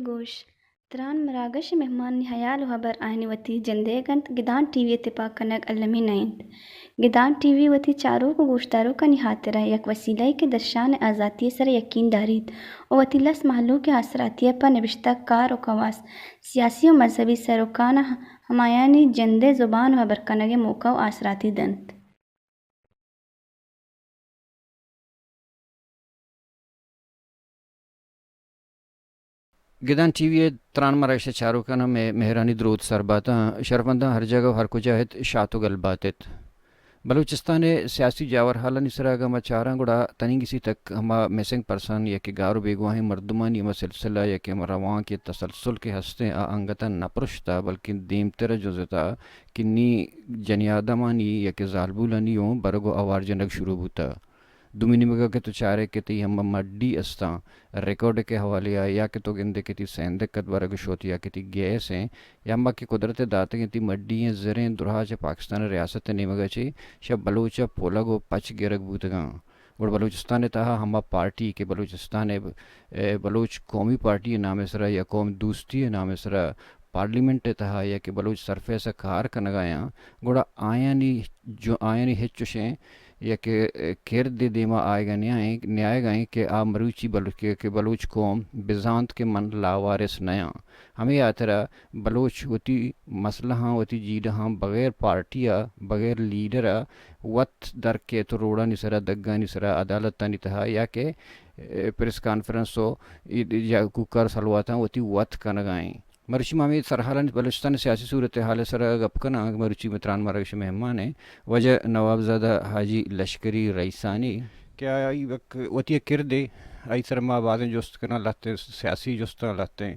گوش، تران مراگش ءِ مہمانانی ہیال ءُ ہبر آیانی وتی جندئیگ اَنت، گدان ٹی وی ءِ تپاک کنگ المی نہ اِنت۔ گدان ٹی وی وتی چاروک ءُ گوشداروکانی ہاترا یک وسیلہ یے کہ درشان ءِ آزاتی ءِ سرا یکین داریت ءُ وتی لس مہلوک ءِ آسراتی ءَ پہ نبشتہ کار ءُ کواس، سیاسی ءُ مذہبی سروکاں ہمایانی جند ءِ زبان ءُ ہبر کنگ ءِ موقع ءُ آسراتی دنت۔ گدان ٹی وی ءِ تران مراگش ءِ چاروکاں مئے مہرانی دروت سر بات اَنت۔ شرفمنداں ہر جاگہ ءُ ہر کجا ات، شات ءُ گل بات ات۔ بلوچستان ءِ سیاسی جاور حالانی سرا اگاں ما چاراں گڑا تنیگی سی تک ہما مسنگ پرسن یا کہ گار ءُ بیگواہیں مردمانی ہما سلسلہ یا کہ ہما روانک یا تسلسل کہ ہستیں آ انگت ءَ نہ پرشتہ بلکیں دیمتر ءَ جنزتہ کہ نی جنی آدمانی یا کہ زالبولانی اوں برگ ءُ آوار جنگ شروع بوتہ۔ دومی نیمگ ءَ کہ تو چارئے کہ تئی ہما مڈی استاں، ریکارڈ ءِ کہ حوالے ءَ یا کہ تو گندئے کہ تئی سیندک ات برگ شوت یا کہ تئی گیس ایں یا ہما کہ قدرت ءِ داتگیں تئی مڈی ایں زریں درہا چہ پاکستان ءِ ریاست ءِ نیمگ ءَ چہ شہ بلوچ ءَ پلگ ءُ پچ گرگ بوتگاں۔ گڑا بلوچستان ءِ تہا ہما پارٹی کہ بلوچستان ءِ، اے، بلوچ قومی پارٹی ءِ نام ءِ سرا یا قوم دوستی ءِ نام ءِ سرا پارلیمنٹ ءِ تہا یا کہ بلوچ سرفیس ءَ کار کنگ ءَ آں، گڑا آیانی جو، آیانی ہچ چوشیں یک، اے، کردے دیما آیگ ءَ نیائیں، نیایگ ءَ ایں کہ آ مروچی بلوچ، کہ، کہ بلوچ قوم بزانت کہ من لاوارث نیاں۔ ہمے ہاترا بلوچ وتی مسئلہاں، وتی جیڑہاں بغیر پارٹی ءَ، بغیر لیڈر ءَ وت در کیت ءُ روڈانی سرا، دگانی سرا، عدالتانی تہا یا کہ، اے، پریس کانفرنس ءُ اے، اے، یا کوکار سلواتاں وتی وت کنگ ءَ ایں۔ مرچی ما ہمے سرحالانی، بلوچستان ءِ سیاسی صورتحال ءِ سرا گپ کناں کہ مرچی مئے تران مراگش ءِ مہمان ایں واجہ نوابزادہ حاجی لشکری رئیسانی کہ آئی یک وتی یک کردے، آئی سرا ما بازیں جست کناں، لہتیں سیاسی جستاں، لہتیں،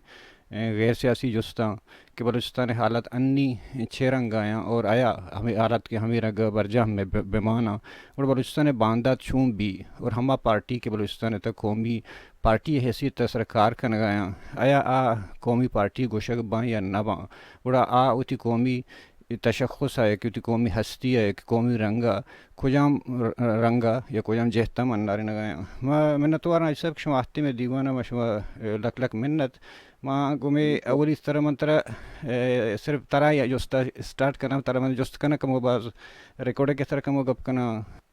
اے، غیر سیاسی جستاں کہ بلوچستان ءِ حالات انی چے رنگ ءَ آیاں اور آیا ہمے حالات کہ ہمے رنگ ءَ برجاہ مئے ب-، بماناں اور بلوچستان ءِ باندات چون بی اور ہما پارٹی کہ بلوچستان ءِ تہ قومی پارٹی ءِ حیثیت ءَ سرا کار کنگ ءَ آیاں، آیا آ قومی پارٹی گوشگ باں یا نہ باں؟ گڑا آ وتی قومی تشخص ءَ یا کہ وتی قومی ہستی ءَ یا کہ قومی رنگ ءَ کجام ر-، رنگ ءَ یا کجام جہت ءَ منارینگ ءَ آیاں؟ ما منتوار آں حاجی صاحب کہ شما آتکے مئے دیوان ءَ، ما شما، اے، لک لک منت۔ ما گوں مئے اولی سر من ترا، اے، صرف ترا یا جست ءَ اسٹارٹ کناں، ترا من جست کناں کمو باز ریکارڈ ءِ سرا کمو گپ کناں۔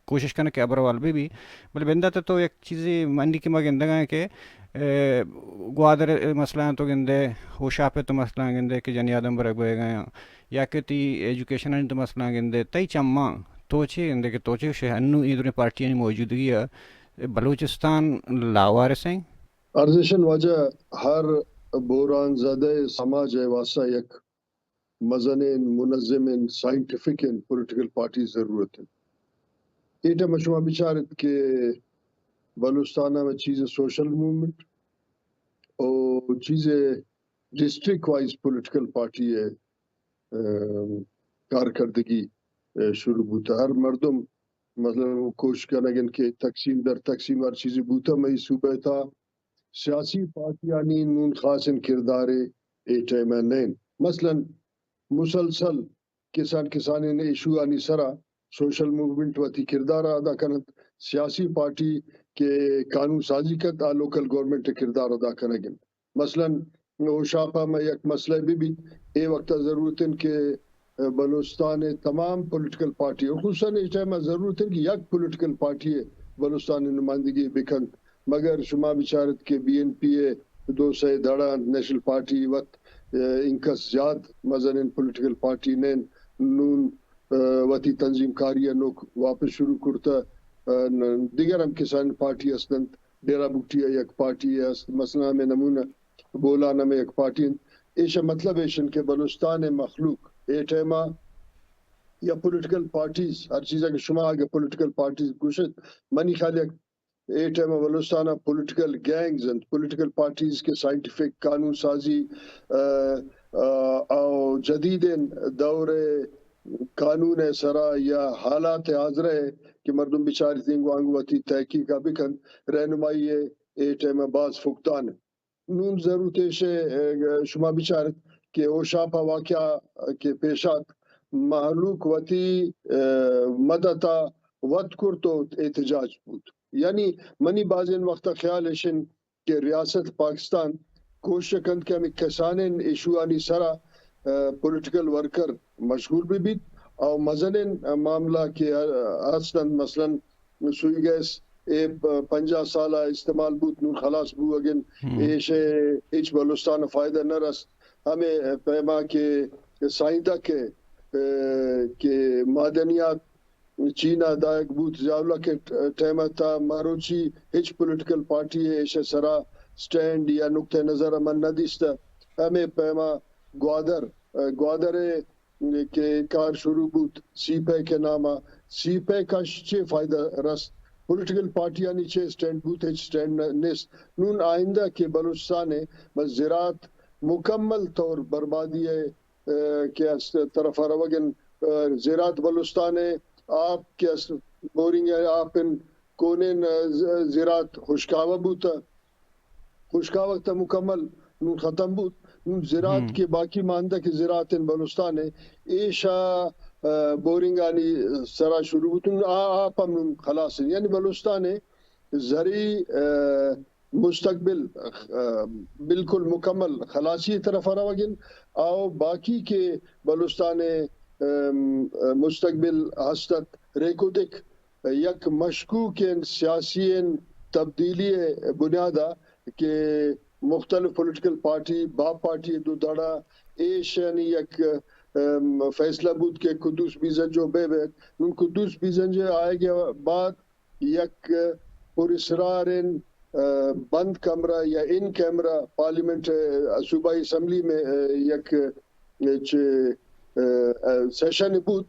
کوشش کناں کہ ہبر حوال بہ بی۔ بلے بندات ءَ تو یک چیزے منی کہ ما گندگ ءَ آں کہ، اے، گوادر ءِ مسئلہ آں تو گندئے، ہوشاپ ءِ تو مسئلہ آں گندئے کہ جنی آدم برگ بئیگ ءَ آں، یا کہ تئی ایجوکیشن آنی تو مسئلہ آں گندئے، تئی چماں تو چے گندئے کہ تو چے گوشئے انوں اے دریں پارٹیانی موجودگی ءَ بلوچستان لاوارث ایں؟ ارزشن واجہ، ہر بحران زدہ سماج ءِ واسطہ یک مزنیں، منظمیں، سائنٹیفکیں پولیٹیکل پارٹی ضرورت انت۔ اے ٹائم ءَ شما بچار ات کہ بلوچستان ءَ چیز سوشل موومنٹ او چیز ڈسٹرکٹ وائز پولیٹیکل پارٹی ءِ، ام، کارکردگی، ءِ، شروع بوتہ۔ ہر مردم، مثلاً، کوشش کنگ انت کہ تقسیم در تقسیم ہر چیزی بوتہ، مئی صوبہ ءِ تہا سیاسی پارٹیانی نون خاصیں کردارے اے ٹائم ءَ نہ انت۔ مثلاً مسلسل کسان کسانیں ایشوانی سرا سوشل موومنٹ وتی کردار ءَ ادا کن انت۔ سیاسی پارٹی کہ قانون سازی کنت، آ لوکل گورنمنٹ ءِ کردار ادا کنگ انت۔ مثلاً ہوشاپ ءَ مئے یک مسئلہ بہ بیت، اے وقت ءَ ضرورت انت کہ بلوچستان ءِ تمام پولیٹیکل پارٹی، خصوصاً اے ٹائم ءَ ضرورت انت کہ یک پولیٹیکل پارٹی ءَ بلوچستان ءِ نمائندگی بہ کنت۔ مگر شما بچار ات کہ بی این پی ءِ دو سئے دڑ انت، نیشنل پارٹی وت، ءِ، انکس زیات مزنیں پولیٹیکل پارٹی نہ انت۔ نون، ءِ، وتی تنظیم کاری ءَ نوک واپس شروع کرتہ۔ ءِ، ن-، دگر ہم کسانیں پارٹی ہست انت۔ ڈیرہ بگٹی ءَ یک پارٹی است، مثلاً ہمے نمونہ بولان ہمے یک پارٹی انت۔ ایشا مطلب ایشن کہ بلوچستان مخلوق اے ٹائما یا پولیٹیکل پارٹیز، ہر چیزا کہ شما اگہ پولیٹیکل پارٹیز گوشت، منی خیال یک a time Balochistan political gangs انت، پولیٹیکل پارٹیز کہ سائنٹیفک قانون سازی، آ، آ، او جدیدین دور قانون سرا یا حالات حاضرہ کہ مردم بچاریت انگو آنگو وتی تحقیق بکن، رہنمائی اے ٹائم باز فقدان۔ نون ضرورت ایش اے، اے، شما بچارت کہ ہوشاپ ء واقعہ کہ پیش آت، مہلوک وتی، اے، مدت ء وت کرت و احتجاج بوت۔ یعنی منی بازین وقت ء خیال ایش انت کہ ریاست پاکستان کوشش کنت کہ ہمے کسانین ایشوانی سرا، اے، پولیٹیکل ورکر مشغول بہ بیت او مزنین معاملہ کہ ہست انت، مثلاً سوئی گیس اے پ-، پنجاہ سال ء استعمال بوت، نون خلاص بوگ انت، ہم۔ ایش ء ہچ بلوچستان ء فائدہ نہ رست۔ ہمے پیما کہ سائیں تک ء، اے، کہ معدنیات چین ء دائگ بوت، ضیاء الحق ء ٹ-، ٹائم ء تا مروچی ہچ پولیٹیکل پارٹی ء ایش ء سرا سٹینڈ یا نقطہ نظر ء من نہ دیستہ۔ ہمے پیما گوادر، اے، گوادر ء کہ کار شروع بوت سی پیک ء نام ء، سی پیک اش چے فائدہ رست؟ پولیٹیکل پارٹیانی چے اسٹینڈ بوت؟ ہچ اسٹینڈ نہ، نیست۔ نون آئندہ کہ بلوچستان ء بس زراعت مکمل طور بربادی ء، ء، کہ است طرف ء روگ ء، ء، زراعت بلوچستان ء آپ کہ است بورنگ ء آپ ان کونین، ء، ز-، زراعت ہشکاوہ بوت۔ خشکاوگ تا مکمل نون ختم بوت۔ نون زراعت ہم۔ کہ باقی ماندہ کہ زراعت ان بلوچستان ء ایشا، ء، بورنگانی سرا شروع بوت۔ نون آ آپ ہم نون خلاص انت۔ یعنی بلوچستان ء زرعی، ء، مستقبل، ء، بالکل مکمل خلاصی طرف روگ انت۔ او باقی کہ بلوچستان ء، ام، مستقبل ہست ات ریکودک یک مشکوکیں سیاسییں تبدیلی ء بنیاد ء کہ مختلف پولیٹیکل پارٹی، باپ پارٹی ء دو دڑ ء ایشانی یک، ام، فیصلہ بوت کہ قدوس بیزنجو بہ بیت۔ نون قدوس بیزنجو آئیگ ء بعد یک پر اسراریں، ا، بند کمرہ یا ان کیمرہ پارلیمنٹ ء صوبائی اسمبلی میں، ا، یک چہ، ا، ا، سیشن بوت،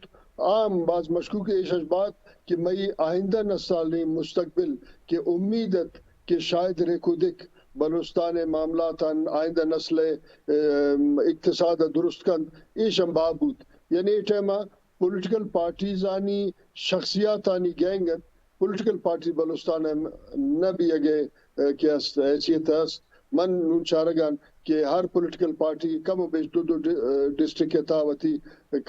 آ ہم باز مشکوک ایش اش بات کہ مئی آئندہ نسلانی مستقبل کہ امید ات کہ شاید ریکودک بلوچستان ء معاملات آن آئندہ نسل ء، ام، اقتصاد ء درست کنت، ایش ہم بہا بوت۔ یعنی اے ٹائم ء پولیٹیکل پارٹیز آنی شخصیات آنی گینگ ات، پولیٹیکل پارٹی بلوچستان ء نہ بیگ ء، ا، کہ است، حیثیت است۔ من نون چارگان کہ ہر پولیٹیکل پارٹی کم و بیش دو دو ڈ-، ڈسٹرکٹ ء تھا وتی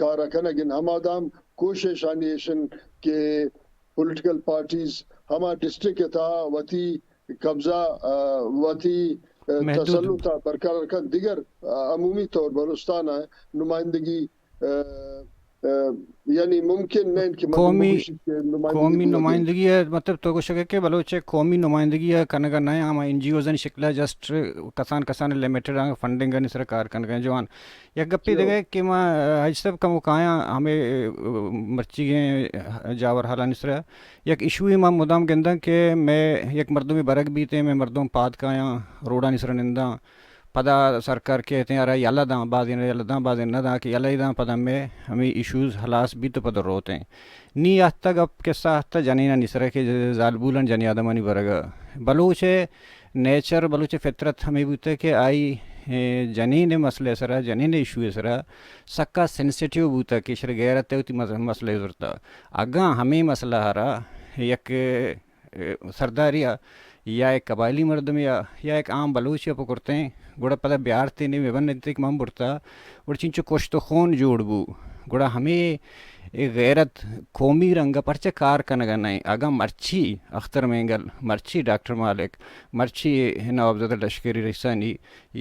کار ء کنگ انت۔ ہما دام کوشش آنی ایشن کہ پولیٹیکل پارٹیز ہما ڈسٹرکٹ ء تھا وتی قبضہ، ء، وتی، ء، محدود۔ تسلط ء برقرار کنت۔ دیگر، ء، عمومی طور بلوچستان ء نمائندگی، ء، ء، یعنی ممکن نہ انت کہ مردم قومی، بگوشیت کہ نمائندگی قومی بوگ ء نمائندگی ء، مطلب تو گوشگ ء کہ بلوچ ء قومی نمائندگی ء کنگ ء نہ، ہما این جی اوز آنی شکل ء جسٹ کسان کسان ء لمیٹڈ آں فنڈنگ آنی سر ء کار کنگ ء جوان۔ یک گپے دگہ کہ ما، ء، حاجی صاحب کمو کایاں ہمے، ء، مرچیگیں جاور حالانی سر ء یک ایشوے ما مدام گنداں کہ مئے یک مردمے برگ بیت، مئے مردم پاد کایاں روڈانی سر ء ننداں، پدا سرکار کیت آرا یلہ داں، بازین یلہ داں، بازین نہ داں، کہ یلہ داں پدا مئے ہمے ایشوز ہلاس بیت و پدا روت ایں۔ نی آہتہ گپ کسہ آہتہ جنینانی سر ء کہ زالبولاں جنی آدمانی برگ ء۔ بلوچ ء نیچر، بلوچ ء فطرت ہمے بوتہ کہ آئی، اے، جنین ء مسئلہ ء سرا، جنین ء ایشو ء سرا سکا سینسیٹیو بوتہ کہ ایشرا غیرت ء وتی مس-، مسئلہ ء زرتہ۔ اگاں ہمے مسئلہ ء را یک، اے، سرداری ء یا یک قبائلی مردمے ء یا یک عام بلوچے ء پکرتیں، گڑا پدا بیارتیں نی بہ بنت کہ من برتہ، گڑا چنچو کشت و خون جوڑ بو۔ گڑا ہمے اے غیرت قومی رنگ ء پرچہ کار کنگ ء نہ انت؟ اگاں مرچی اختر مینگل، مرچی ڈاکٹر مالک، مرچی نوابزادہ لشکری رئیسانی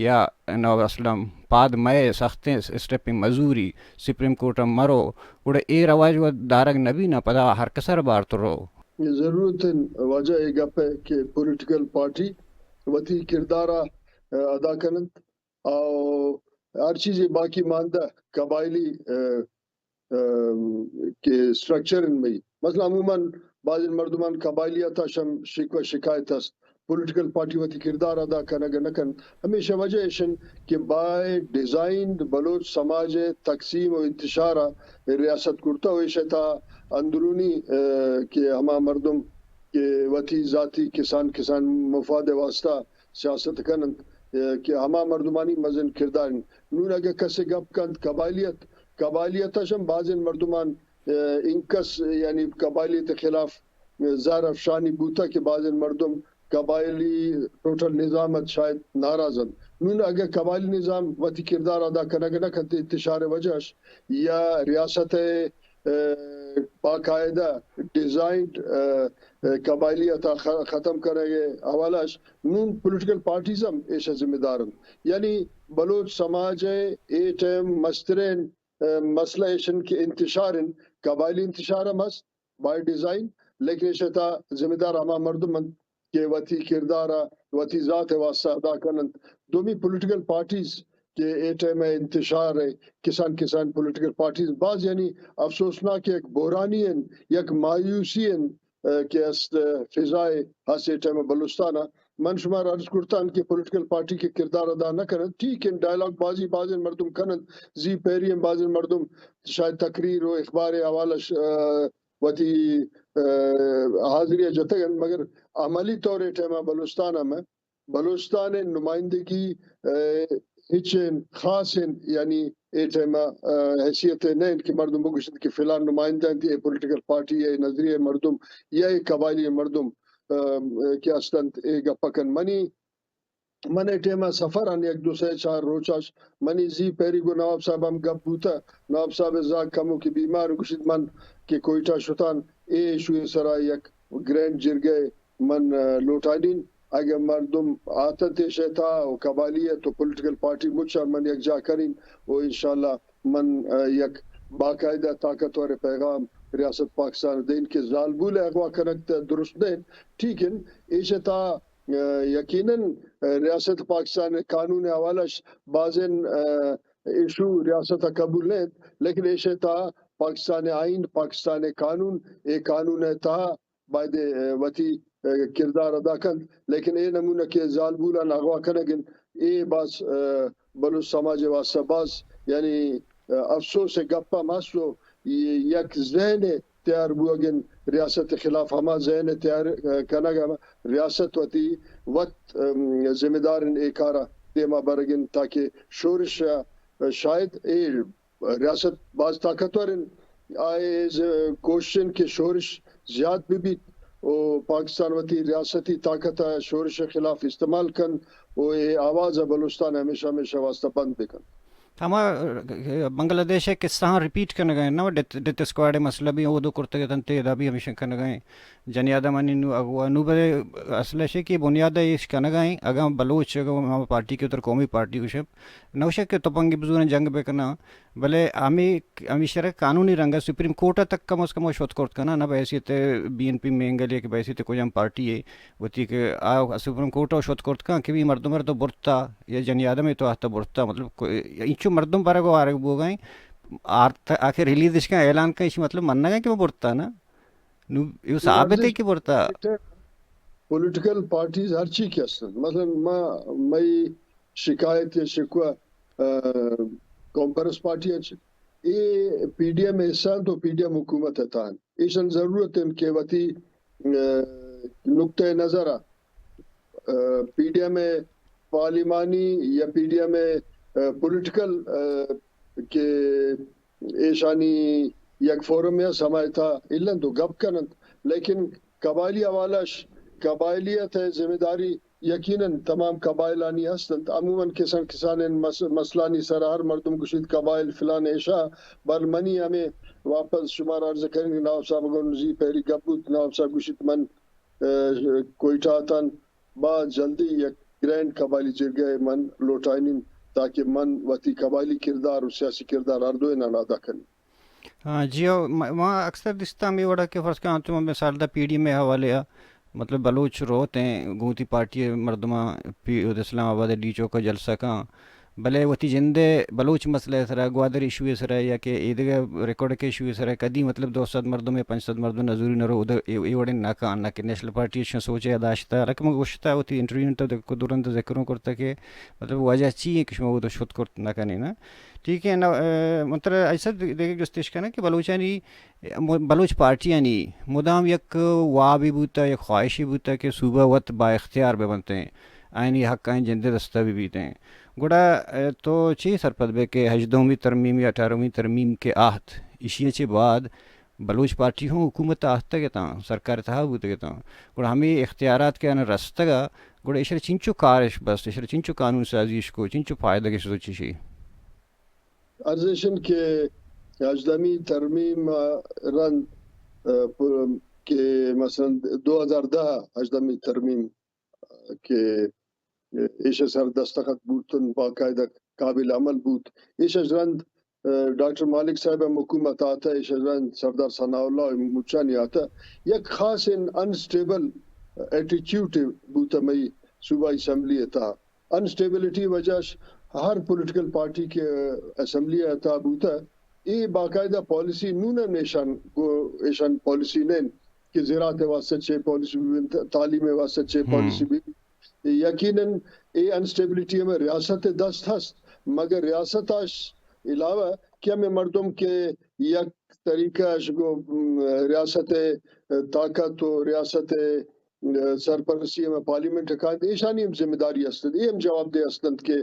یا نواب اسلم پاد مئے سختیں اسٹیپیں مزوری سپریم کورٹ ء مرو، گڑا اے رواج و دارگ نہ بی نا، پدا ہر کس ء بارت رو۔ ضرورت انت واجہ اے گپ ء کہ پولیٹیکل پارٹی وتی کردار ء ادا کننت۔ او ہر چیزے باقی ماندہ قبائلی، ء، ء، کہ اسٹرکچر انت مئی۔ مثلاً عموماً بعض مردمان قبائلیت ء شم شکوہ شکایت است، پولیٹیکل پارٹی وتی کردار ادا کنگ نہ کنت۔ ہمیشہ وجہ ایش انت کہ بائی ڈیزائن بلوچ سماج ءِ تقسیم و انتشار ءَ ریاست کرتہ و ایشی ءِ تہا اندرونی، ءَ، کہ ہما مردم کہ وتی ذاتی کسان، کسان مفاد ءِ واستہ سیاست کن انت، ءَ، کہ ہما مردمانی مزن کردار انت۔ نون اگہ کسے گپ کنت قبائلیت، قبائلیت اش ہم بازیں مردمان، ءَ، انکس یعنی قبائلیت ءِ خلاف زہر افشانی بوتہ کہ بازیں مردم قبائلی ٹوٹل نظام ات شاید ناراض انت۔ نون اگہ قبائلی نظام وتی کردار ادا کنگ نہ کنت، انتشار ءِ وجہ اش یا ریاست ءِ، ءَ، باقاعدہ ڈیزائنڈ، ءَ، ءَ، قبائلیت ءَ خ-، ختم کنگ ءِ حوالہ اش نون پولیٹیکل پارٹیز ہم ایش ءِ ذمہ دار انت۔ یعنی بلوچ سماج ءِ اے ٹائم مسترین، ءَ، مسئلہ ایش انت کہ انتشار انت، قبائلی انتشار ہم است بائی ڈیزائن، لیکن ایشی ءِ تہا ذمہ دار ہما مردم انت کہ وتی کردار ءَ وتی ذات ءِ واستہ ادا کن انت۔ دومی پولیٹیکل پارٹیز کہ اے ٹائم ءَ انتشار ءِ کسان کسان پولیٹیکل پارٹیز باز یعنی افسوسناک یک بحرانی انت، یک مایوسی انت، ءَ، کہ است، ءَ، فضائے ہست اے ٹائم ءَ بلوچستان ءَ۔ من شمارا عرض کرتان کہ پولیٹیکل پارٹی کہ کردار ادا نہ کنت، ٹھیک انت، ڈائیلاگ بازی بازیں مردم کن انت، زی پیری ہم بازیں مردم شاید تقریر و اخبار ءِ حوالہ ش-، ءَ، وتی، ءَ، حاضری ءَ جتگ انت، مگر عملی طور ءَ اے ٹائم ءَ بلوچستان ءَ مئے بلوچستان ءِ نمائندگی، ءَ، ہچ انت، خاص انت، یعنی اے ٹائم ءَ، ءَ، حیثیت ءَ نہ انت کہ مردم بگوشنت کہ فلان نمائندہ انت، اے پولیٹیکل پارٹی ءِ نظریہ ءِ مردم یا اے قبائلی مردم، ءَ، کہ است انت، اے گپ ءَ کن۔ منی من اے ٹائم ءَ سفر آں یک دو سے چار روچ اش، منی زی پیری گوں نواب صاحب ہم گپ بوتہ۔ نواب صاحب ءِ زاگ کمو کہ بیمار، گوشیت من کہ کوئٹہ شتان، اے ایشو ءِ سرا یک گرینڈ جرگہ ءَ من، ءَ، لوٹائینین۔ اگہ مردم آتنت ایشی ءِ تہا و قبائلیت و پولیٹیکل پارٹی مچ ءَ من یکجاہ کنین و انشاءاللہ من، ءَ، یک باقاعدہ طاقتور پیغام ریاست پاکستان ءَ دئین کہ زالبول ءِ اغوا کنگ تہ درست نہ انت۔ ٹھیک انت، ایشی ءِ تہا ءَ، یقیناً، ءَ، ریاست پاکستان ءِ قانون ءِ حوالہ اش بازیں، ءَ، ایشو ریاست ءَ قبول نہ انت، لیکن ایشی ءِ تہا پاکستان ءِ آئین، پاکستان ءِ قانون، اے قانون ءِ تہا باید، ءَ، وتی، ءَ، کردار ادا کنت، لیکن اے نمونہ کہ زالبولاں اغوا کنگ انت، اے باز، ءَ، بلوچ سماج ءِ واستہ باز، یعنی، ءَ، افسوس ءِ گپ ہم است و یک ذہن ءِ تیار بوگ انت ریاست ءِ خلاف، ہما ذہن ءِ تیار، ءَ، کنگ ءَ ریاست وتی وت، ام، ذمہ دار انت اے کار ءَ دیما برگ انت تاکہ شورش ءَ، شاید اے ریاست باز طاقتور انت، آئی ءِ کوشش انت کہ شورش زیات بہ بیت و پاکستان وتی ریاستی طاقت ءَ شورش ءِ خلاف استعمال کنت و اے آواز ءَ بلوچستان ءَ ہمیشہ ہمیشہ واسطہ بند بہ کنت۔ ہما بنگلہ دیش ءِ قصہ ہاں ریپیٹ کنگ ءَ انت، نہ، ڈیتھ، ڈیتھ اسکواڈ ءِ مسئلہ بھی اودو کرتگ اتنت، ادا بھی ہمیشہ کنگ ءَ انت۔ جنی آدمانی نو اغوا، نو بلے اصل ایش کہ بنیاد ءَ ایش کنگ ءَ انت، اگاں بلوچ، اگاں ہما پارٹی کہ تر قومی پارٹی گوشے، نہ گوشے کہ تپنگی بزوریں جنگ بہ کناں، بلے ہمے، ہمے شرع قانونی رنگ ءَ سپریم کورٹ ءَ تک کم از کم شت کرت کناں، نہ بحیثیت بی این پی مینگل یا کہ بحیثیت کجام پارٹی ءَ وتی کہ آ سپریم کورٹ ءَ شت کرت کن کہ بھی مردم ءَ تو برتا یا جنی آدم ءَ تو آہتا برتا، مطلب کو-، انچو مردم برگ و آرگ بوگ ءَ انت، آرت-، آخر ریلیز اش کن اعلان کن، ایشی مطلب منگ ءَ انت کہ من برتا نا، نو ایو ثابت ہے کہ برتا۔ پولیٹیکل پارٹیز ہر چی کہ است، مثلاً ما، مئی شکایت یا شکوہ، آ، قوم پرست پارٹی اچ، اے پی ڈی ایم ءِ حصہ انت و پی ڈی ایم حکومت ءِ تہا انت۔ ایشان ضرورت انت کہ وتی، آ، نقطہ نظر ءَ، آ، پی ڈی ایم ءِ پارلیمانی یا پی ڈی ایم ءِ، آ، پولیٹیکل، آ، کہ ایشانی یک فورم یا سماعت ءَ النت و گپ کننت، لیکن قبائلی حوالہ اش، قبائلیت ءِ ذمہ داری یقیناً تمام قبائلانی ہست انت۔ عموماً کسان کسانیں مس-، مسئلانی سرا ہر مردم گوشیت قبائل فلان ایشا، بل منی ہمے واپس شمارا عرض کنیں کہ نواب صاحب گوں زی پیری گپ بوت، نواب صاحب گوشیت من، ءَ، کوئٹہ اتاں، باز جلدی یک گرینڈ قبائلی جرگہ ءَ من لوٹائینیں تاکہ من وتی قبائلی کردار و سیاسی کردار ہر دوئینان ادا کنیں۔ ہاں جی، او، ما، ما اکثر دیستہ ہمے وڑا کہ فرض کن تو مثال دا پی ڈی ایم ءِ حوالے ءَ، مطلب بلوچ روت ایں گوں وتی پارٹی ءِ مردماں پی-، اود اسلام آباد ءِ ڈی چوک ءَ جلسہ کاں، بلے وتی جند ءِ بلوچ مسئلہ ءِ سرا، گوادر ایشو ءِ سرا یا کہ ایدگہ ریکوڈک ایشو ءِ سرا کدی مطلب دو سد مردم یا پنچ سد مردم نزوری نہ رو، اود ءَ اے، اے وڑیں نہ کن، نہ کہ نیشنل پارٹی اش سوچ ءَ داشتہ، حالانکہ من گوشتہ وتی انٹرویو تو دک-، دورند ذکر اوں کرتہ کہ مطلب وجہ چی ایں کہ شما اود ءَ شت کرت نہ کنیں نا؟ ٹھیک ہے نا، اے، من ترا ایسا دگہ جستش کناں کہ بلوچانی، بلوچ پارٹیانی مدام یک وابے بوتہ، یک خواہشے بوتہ کہ صوبہ وت با اختیار بہ بنتیں، آیانی حق آیانی جند ءِ دستا بہ بیتیں۔ گڑا، اے، تو چے سرپد بئے کہ ہژدہمی ترمیم یا اٹھارہمی ترمیم کہ آہت، ایشی ءَ چہ بعد بلوچ پارٹی ہوں حکومت ءَ آہتگ اتاں، سرکار ءِ تہا بوتگ اتاں، گڑا ہمے اختیارات کہ آناں رستگ ءَ، گڑا ایشرا چنچو کارش بست، ایشرا چنچو قانون سازی اش کو، چنچو فائدگ اش تو چشی؟ عرض ایش انت کہ ہژدہمی ترمیم ءَ رند، ءَ، پ-، کہ مثلاً دو ہزار دہ ءَ ہژدہمی ترمیم کہ ایش ءِ سر دستخط بوتن، باقاعدہ قابل عمل بوت۔ ایش ءَ رند، ءَ، ڈاکٹر مالک صاحب ءِ حکومت آتہ، ایش ءَ رند سردار ثناء اللہ مچانی آتہ۔ یک خاصیں انسٹیبل ایٹیچیوڈ بوتہ مئی صوبائی اسمبلی ءِ تہا۔ انسٹیبلٹی وجہ اش ہر پولیٹیکل پارٹی کہ اسمبلی ءِ تہا بوتہ، اے باقاعدہ پالیسی نون ہم ایشان گو، ایشان پالیسی نین کہ زراعت ءِ واسطہ چے پالیسی بہ بنت، تعلیم ءِ واسطہ چے ہم۔ پالیسی بہ بنت۔ یقیناً اے انسٹیبلٹی ہمے ریاست ءِ دست ہست، مگر ریاست اش علاوہ کہ ہمے مردم کہ یک طریقہ اش گو، م، ریاست ءِ طاقت و ریاست ءِ سرپرستی ہمے پارلیمنٹ ءَ کاینت، ایشانی ہم ذمہ داری است انت، اے ہم جواب دہ است انت کہ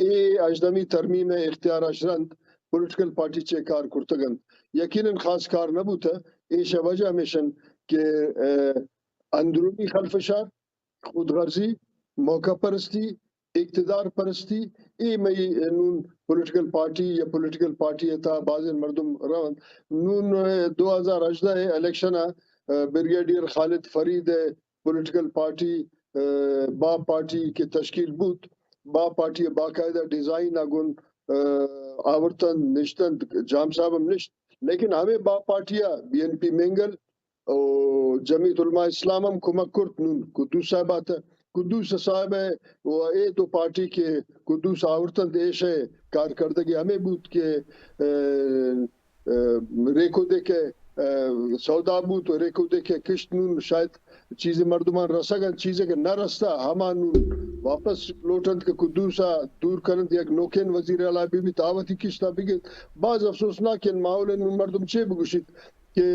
اے ہژدہمی ترمیم ءِ اختیار اش رند پولیٹیکل پارٹی چے کار کرتگ انت۔ یقیناً خاص کار نہ بوتہ، ایش ءِ وجہ ہمیش انت کہ، ءَ، اندرونی خلفشار، خود غرضی، موقع پرستی، اقتدار پرستی، اے مئی نون پولیٹیکل پارٹی یا پولیٹیکل پارٹی ءِ تہا بازیں مردم رونت۔ نون، ءَ، دو ہزار ہژدہ ءِ الیکشن ءَ، ءَ، بریگیڈیئر خالد فرید ءِ پولیٹیکل پارٹی، ءَ، با پارٹی کہ تشکیل بوت، با پارٹی ءَ باقاعدہ ڈیزائن ءَ گون، ءَ، آورتنت، نشتنت، جام صاحب ہم نشت، لیکن ہمے با پارٹی ءَ بی این پی مینگل، و جمعیت علماء اسلام ہم کمک کرت۔ نون قدوس صاحب آتہ، قدوس صاحب ءَ و اے دو پارٹی کہ قدوس آورتنت، ایش ءِ کارکردگی ہمے بوت کہ، ءَ، ءَ، ریکودے کہ، ءَ، سودا بوت و ریکودے کہ کشت، نون شاید چیزے مردمان رسگ انت، چیزے کہ نہ رستہ، ہما نون واپس لوٹنت کہ قدوس ءَ دور کننت، یک نوکین وزیر اعلیٰ بہ بیت، آ وتی کشت ءَ بگیت۔ باز افسوسناکیں ماحول انت، نون مردم چے بگوشیت؟ کہ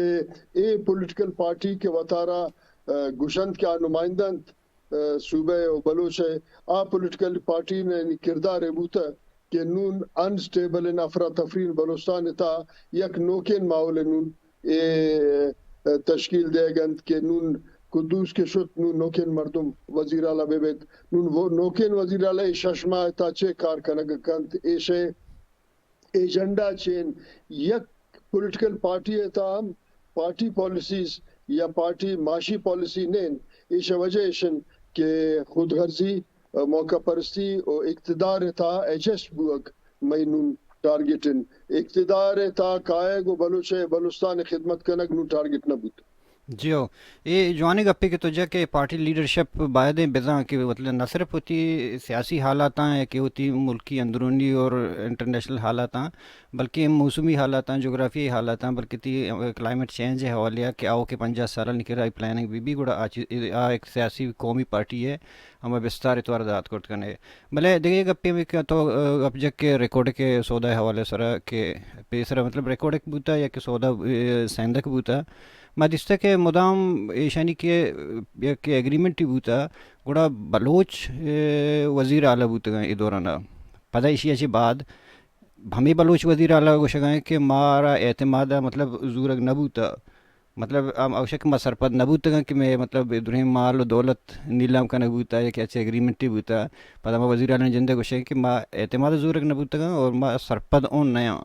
اے پولیٹیکل پارٹی کہ وتارا، ءَ، گوشنت کہ آ نمائندہ انت، ءَ، صوبہ ءِ و بلوچ ءِ، آ پولیٹیکل پارٹی ءِ کردار ءَ بوتہ کہ نون انسٹیبل ان افراتفری بلوچستان ءِ تہا یک نوکین ماحول ءَ نون اے، ءَ، تشکیل دیگ انت کہ نون قدوس کہ شت، نون نوکین مردم وزیر اعلیٰ بہ بیت۔ نون وہ نوکین وزیر اعلیٰ اے شش ماہ ءِ تہا چے کار کنگ ءَ کنت، ایش ءِ ایجنڈا چین یک پولیٹیکل پارٹی ءِ تہا ہم پارٹی پالیسیز یا پارٹی معاشی پالیسی نین، ایش ءِ وجہ ایش انت کہ خود غرضی، موقع پرستی و اقتدار ءِ تہا ایڈجسٹ بوگ مئی نون ٹارگٹ انت۔ اقتدار ءِ تہا کائیگ و بلوچ ءِ بلوچستان ءِ خدمت کنگ نون ٹارگٹ نہ بوت۔ جی ہو، اے جوانیں گپے کہ تو جا کہ پارٹی لیڈرشپ بایدیں بزاں کہ مطلب نہ صرف وتی سیاسی حالاتاں یا کہ وتی ملکی اندرونی اور انٹرنیشنل حالاتاں، بلکہ موسمی حالاتاں، جغرافیائی حالاتاں، بلکہ تی کلائمیٹ چینج ءِ حوالے ءَ کہ آؤ کہ پنجاہ سال نکرائی پلاننگ بہ بی، گڑا آ چیز، آ ایک سیاسی قومی پارٹی ءِ ہما بستار ءِ توار دات کرت کنے۔ بلے دگہ گپے ہمے کہ تو، ءَ، گپ جک کہ ریکوڈک ءِ سودا ءِ حوالے سرا کہ پیسرا مطلب ریکوڈک بوتا یا کہ سودا، ءَ، سیندک بوتا، ما دیستہ کہ مدام ایشانی کہ یک ایگریمنٹی بوتا، گڑا بلوچ، ءَ، وزیر اعلیٰ بوتگاں اے دورانا۔ پدا ایشی ءَ چہ بعد ہمے بلوچ وزیر اعلیٰ گوشگا ایں کہ مارا اعتماد ءَ مطلب زورگ نہ بوتا۔ مطلب، ہم اوشک ما سرپد نہ بوتگاں کہ مئے، مطلب، درہیں مال و دولت نیلام کنگ بوتا یا کہ اچھے ایگریمنٹے بوتا۔ پدا ما وزیر اعلیٰ جندے گوشیں کہ ما اعتماد زورگ نہ بوتگاں اور ما سرپد اون نیاں۔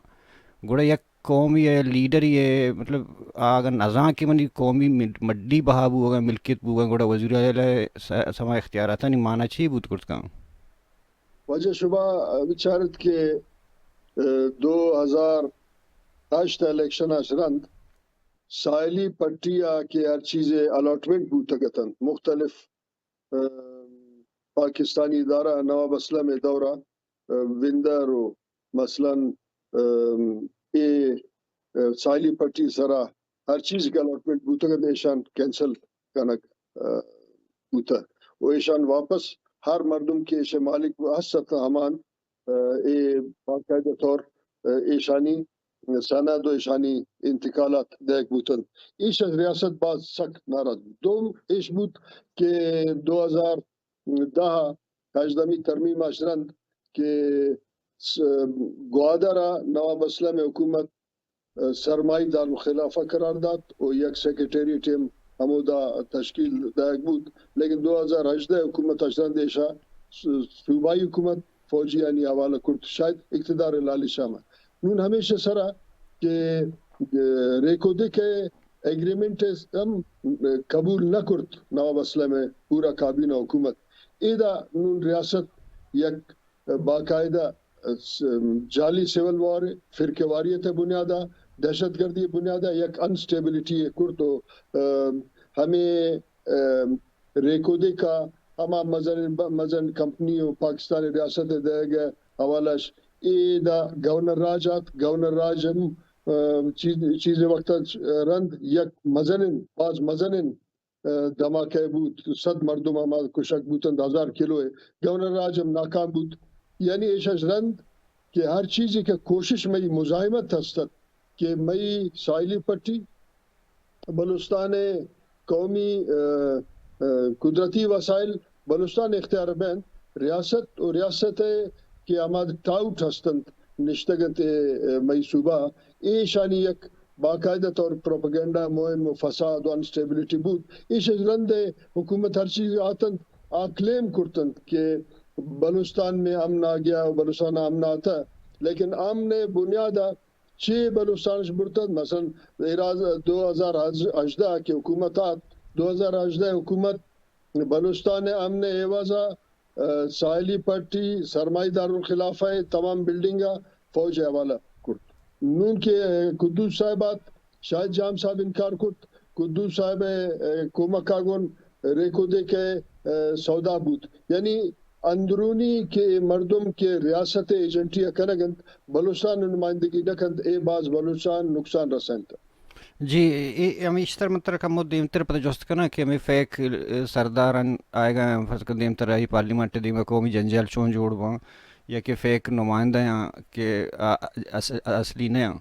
گڑا یک قومی لیڈر یہ، مطلب، آ اگر نزان کہ منی قومی مڈ-، مڈی بہا بوگا، ملکیت بوگا، گڑا وزیر اعلیٰ س-، سما اختیاراتانی معنی چی بوت کرتگاں؟ واجہ شما بچارت کہ، ءَ، دو ہزار ہشت الیکشن اش رند ساحلی پٹی ءَ کہ ہر چیزے الاٹمنٹ بوتگ اتنت، مختلف، ءَ، پاکستانی ادارہ نواب اسلم ءِ دورا وندر و مثلاً، ام، اے، ا، ساحلی پٹی سرا ہر چیز کہ الاٹمنٹ بوتگ ات، ایشان کینسل کنگ، ا، بوتہ و ایشان واپس ہر مردم کہ ایشے مالک ہست ات ہمان، ا، اے باقاعدہ طور، ا، ایشانی سند و ایشانی انتقالات دیگ بوتنت۔ ایش ریاست باز سک ناراض بوت۔ دوم ایش بوت کہ دو ہزار دہ ء ہژدہمی ترمیم اش رند کہ س-، گوادر ء نواب اسلم ء حکومت، ء، سرمائی دارالخلافہ قرار دات و یک سیکرٹریٹ ہم ہمودا تشکیل دایگ بوت، لیکن دو ہزار ہژدہ حکومت اش رند ایشا س-، صوبائی حکومت فوجیانی حوالہ کرت، شاید اقتدار ء لالچ ہم۔ نون ہمیشہ سرا کہ، ء، ریکودک ء ایگریمنٹ ء ہم قبول نہ کرت نواب اسلم ء پورا کابینہ حکومت۔ ایدا نون ریاست یک باقاعدہ س-، جعلی سول وار، فرقہ واریت ء بنیاد ء، دہشت گردی ء بنیاد ء یک انسٹیبلٹی ء کرت و، ء، ہمے، ء، ریکودک ء ہما مزن، مزن کمپنی و پاکستان ریاست ء دئیگ ء حوالہ اش اے دا گورنر راج آت۔ گورنر راج ہم، ء، چیز، چیزے وقت ء رند یک مزنیں، باز مزنیں، ء، دھماکہ بوت، صد مردم ہما کشگ بوتنت، ہزار کلو ء۔ گورنر راج ہم ناکام بوت۔ یعنی ایش اش رند کہ ہر چیزے کہ کوشش مئی مزاحمت ہست ات کہ مئی ساحلی پٹی، بلوچستان ء قومی، ء، ء، قدرتی وسائل بلوچستان اختیار بنت، ریاست و ریاست ء کہ ہما ٹاؤٹ ہستنت، نشتگ انت، ء، مئی صوبہ، ایشانی یک باقاعدہ طور پروپیگنڈا مہم و فساد و انسٹیبلٹی بوت۔ ایش رند ء حکومت ہر چیز آتنت، آ کلیم کرتنت کہ بلوچستان میں امن آ گیا و بلوچستان امن آتا، لیکن امن بنیاد چے بلوچستان اش برتگ؟ مثلاً ایراز دو ہزار ہژدہ کہ حکومت آت، دو ہزار ہژدہ حکومت بلوچستان امن ایوازا، ء، ساحلی پٹی، سرمائی دارالخلافہ تمام بلڈنگا فوج حوالہ کرت۔ نون کہ، ء، قدوس صاحب آت، شاہد جام صاحب انکار کرت، قدوس صاحب ء، ء، کمک ء گون ریکودک ء، ء، سودا بوت۔ یعنی اندرونی کہ مردم کہ ریاست ء ایجنٹی ء کنگ انت، بلوچستان ء نمائندگی نہ کنت، اے باز بلوچان نقصان رسینت۔ جی، اے، اے ہمیشتر من ترا کمو دیمتر پدا جست کناں کہ ہمے فیک، ء، سرداران آئیگا، فرض کن دیمتر آئی پارلیمنٹ ء دیما قومی جنجال چون جوڑ باں، یا کہ فیک نمائندہ آں کہ آ، اس-، اصلی نہ آں۔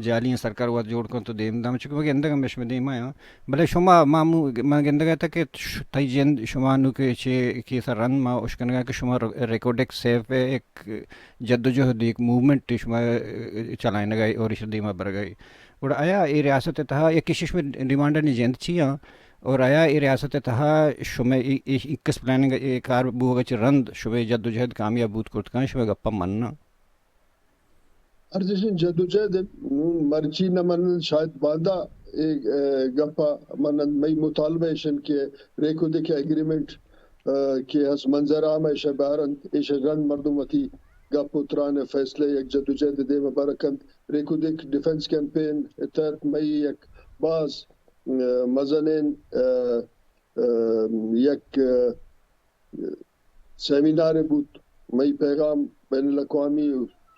جعلی سرکار وت جوڑ کنت و دیم دام، چونکہ من گندگ ہمیش من دیما آں۔ بلے شما، ما مو-، من گندگ ء اتاں کہ ش-، تئی جند شما نوں کہ چے کیس ء رند ما اشکنگ ء کہ شما ر-، ریکوڈک سیف ء یک جدوجہد، یک موومنٹ شما، ء، چلائینگ ء اور ایش دیما برگ ء۔ گڑا آیا اے ریاست ء تہا یک کشش میں ڈیمانڈانی جند چی آں؟ اور آیا اے ریاست ء تہا شمئے ای-، ای-، ایکس پلاننگ ء اے کار بوگ ء چہ رند شمئے جدوجہد کامیاب بوت کرت کن، شمئے گپاں مننا؟ ارزشیں جدوجہد نون مرچی نہ منن، شاید باندا اے، ء، گپ ء منن۔ مئی مطالبہ ایشن کہ ریکودک ایگریمنٹ، ء، کہ ہست منظر عام ایشہ بہرنت، ایشہ رند مردم وتی گپ و تران ء فیصلہ یک جدوجہد ء دیم ء بر کنت۔ ریکودک ڈیفنس کیمپین ء تحت مئی یک باز، ء، مزنیں، ء، ء، یک، ء، سیمینارے بوت۔ مئی پیغام بین الاقوامی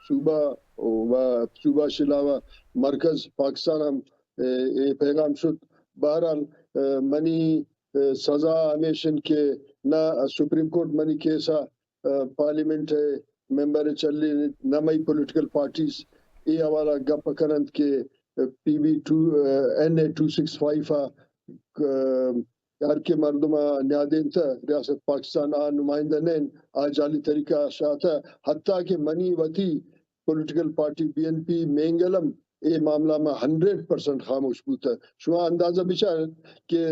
صوبہ و صوبہ شلاوہ مرکز پاکستان ہم، ء، اے پیغام شت۔ بہرحال، ء، منی، ء، سزا ہمیشن کہ نہ سپریم کورٹ منی کیس ء، ء، پارلیمنٹ ء ممبر چلی، نہ مئی پولیٹیکل پارٹیز اے حوالہ گپ کننت کہ پی بی ٹو، ء، این اے ٹو سکس فائیو ء، ء، ہر کہ مردم ء نیادینتہ ریاست پاکستان آ نمائندہ نین، آ جعلی طریقہ شاتہ، حتیٰ کہ منی وتی political party B N P مینگلم اے معاملہ ما ہنڈریڈ پرسنٹ خاموش بوتہ۔ شما اندازہ بچارت کہ،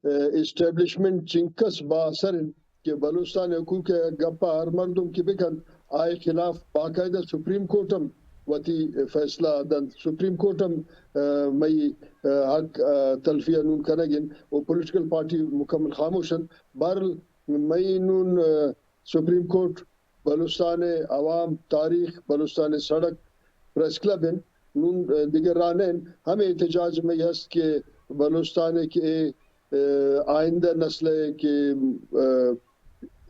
ء، اسٹیبلشمنٹ چنکس با اثر انت کہ بلوچستان حقوق ء گپ ء ہر مردم کہ بکنت، آئی خلاف باقاعدہ سپریم کورٹ ہم وتی فیصلہ دنت۔ سپریم کورٹ ہم، ء، مئی، ء، حق، ء، تلفی ء نون کنگ انت و پولیٹیکل پارٹی مکمل خاموش انت۔ بہرحال مئی نون، ء، سپریم کورٹ، بلوچستان ء عوام، تاریخ، بلوچستان ء سڑک، پریس کلب انت۔ نون، ء، دگہ راہ نہ انت۔ ہمے احتجاج مئی ہست کہ بلوچستان ء کہ اے، ء، آئندہ نسل ء کہ، ء،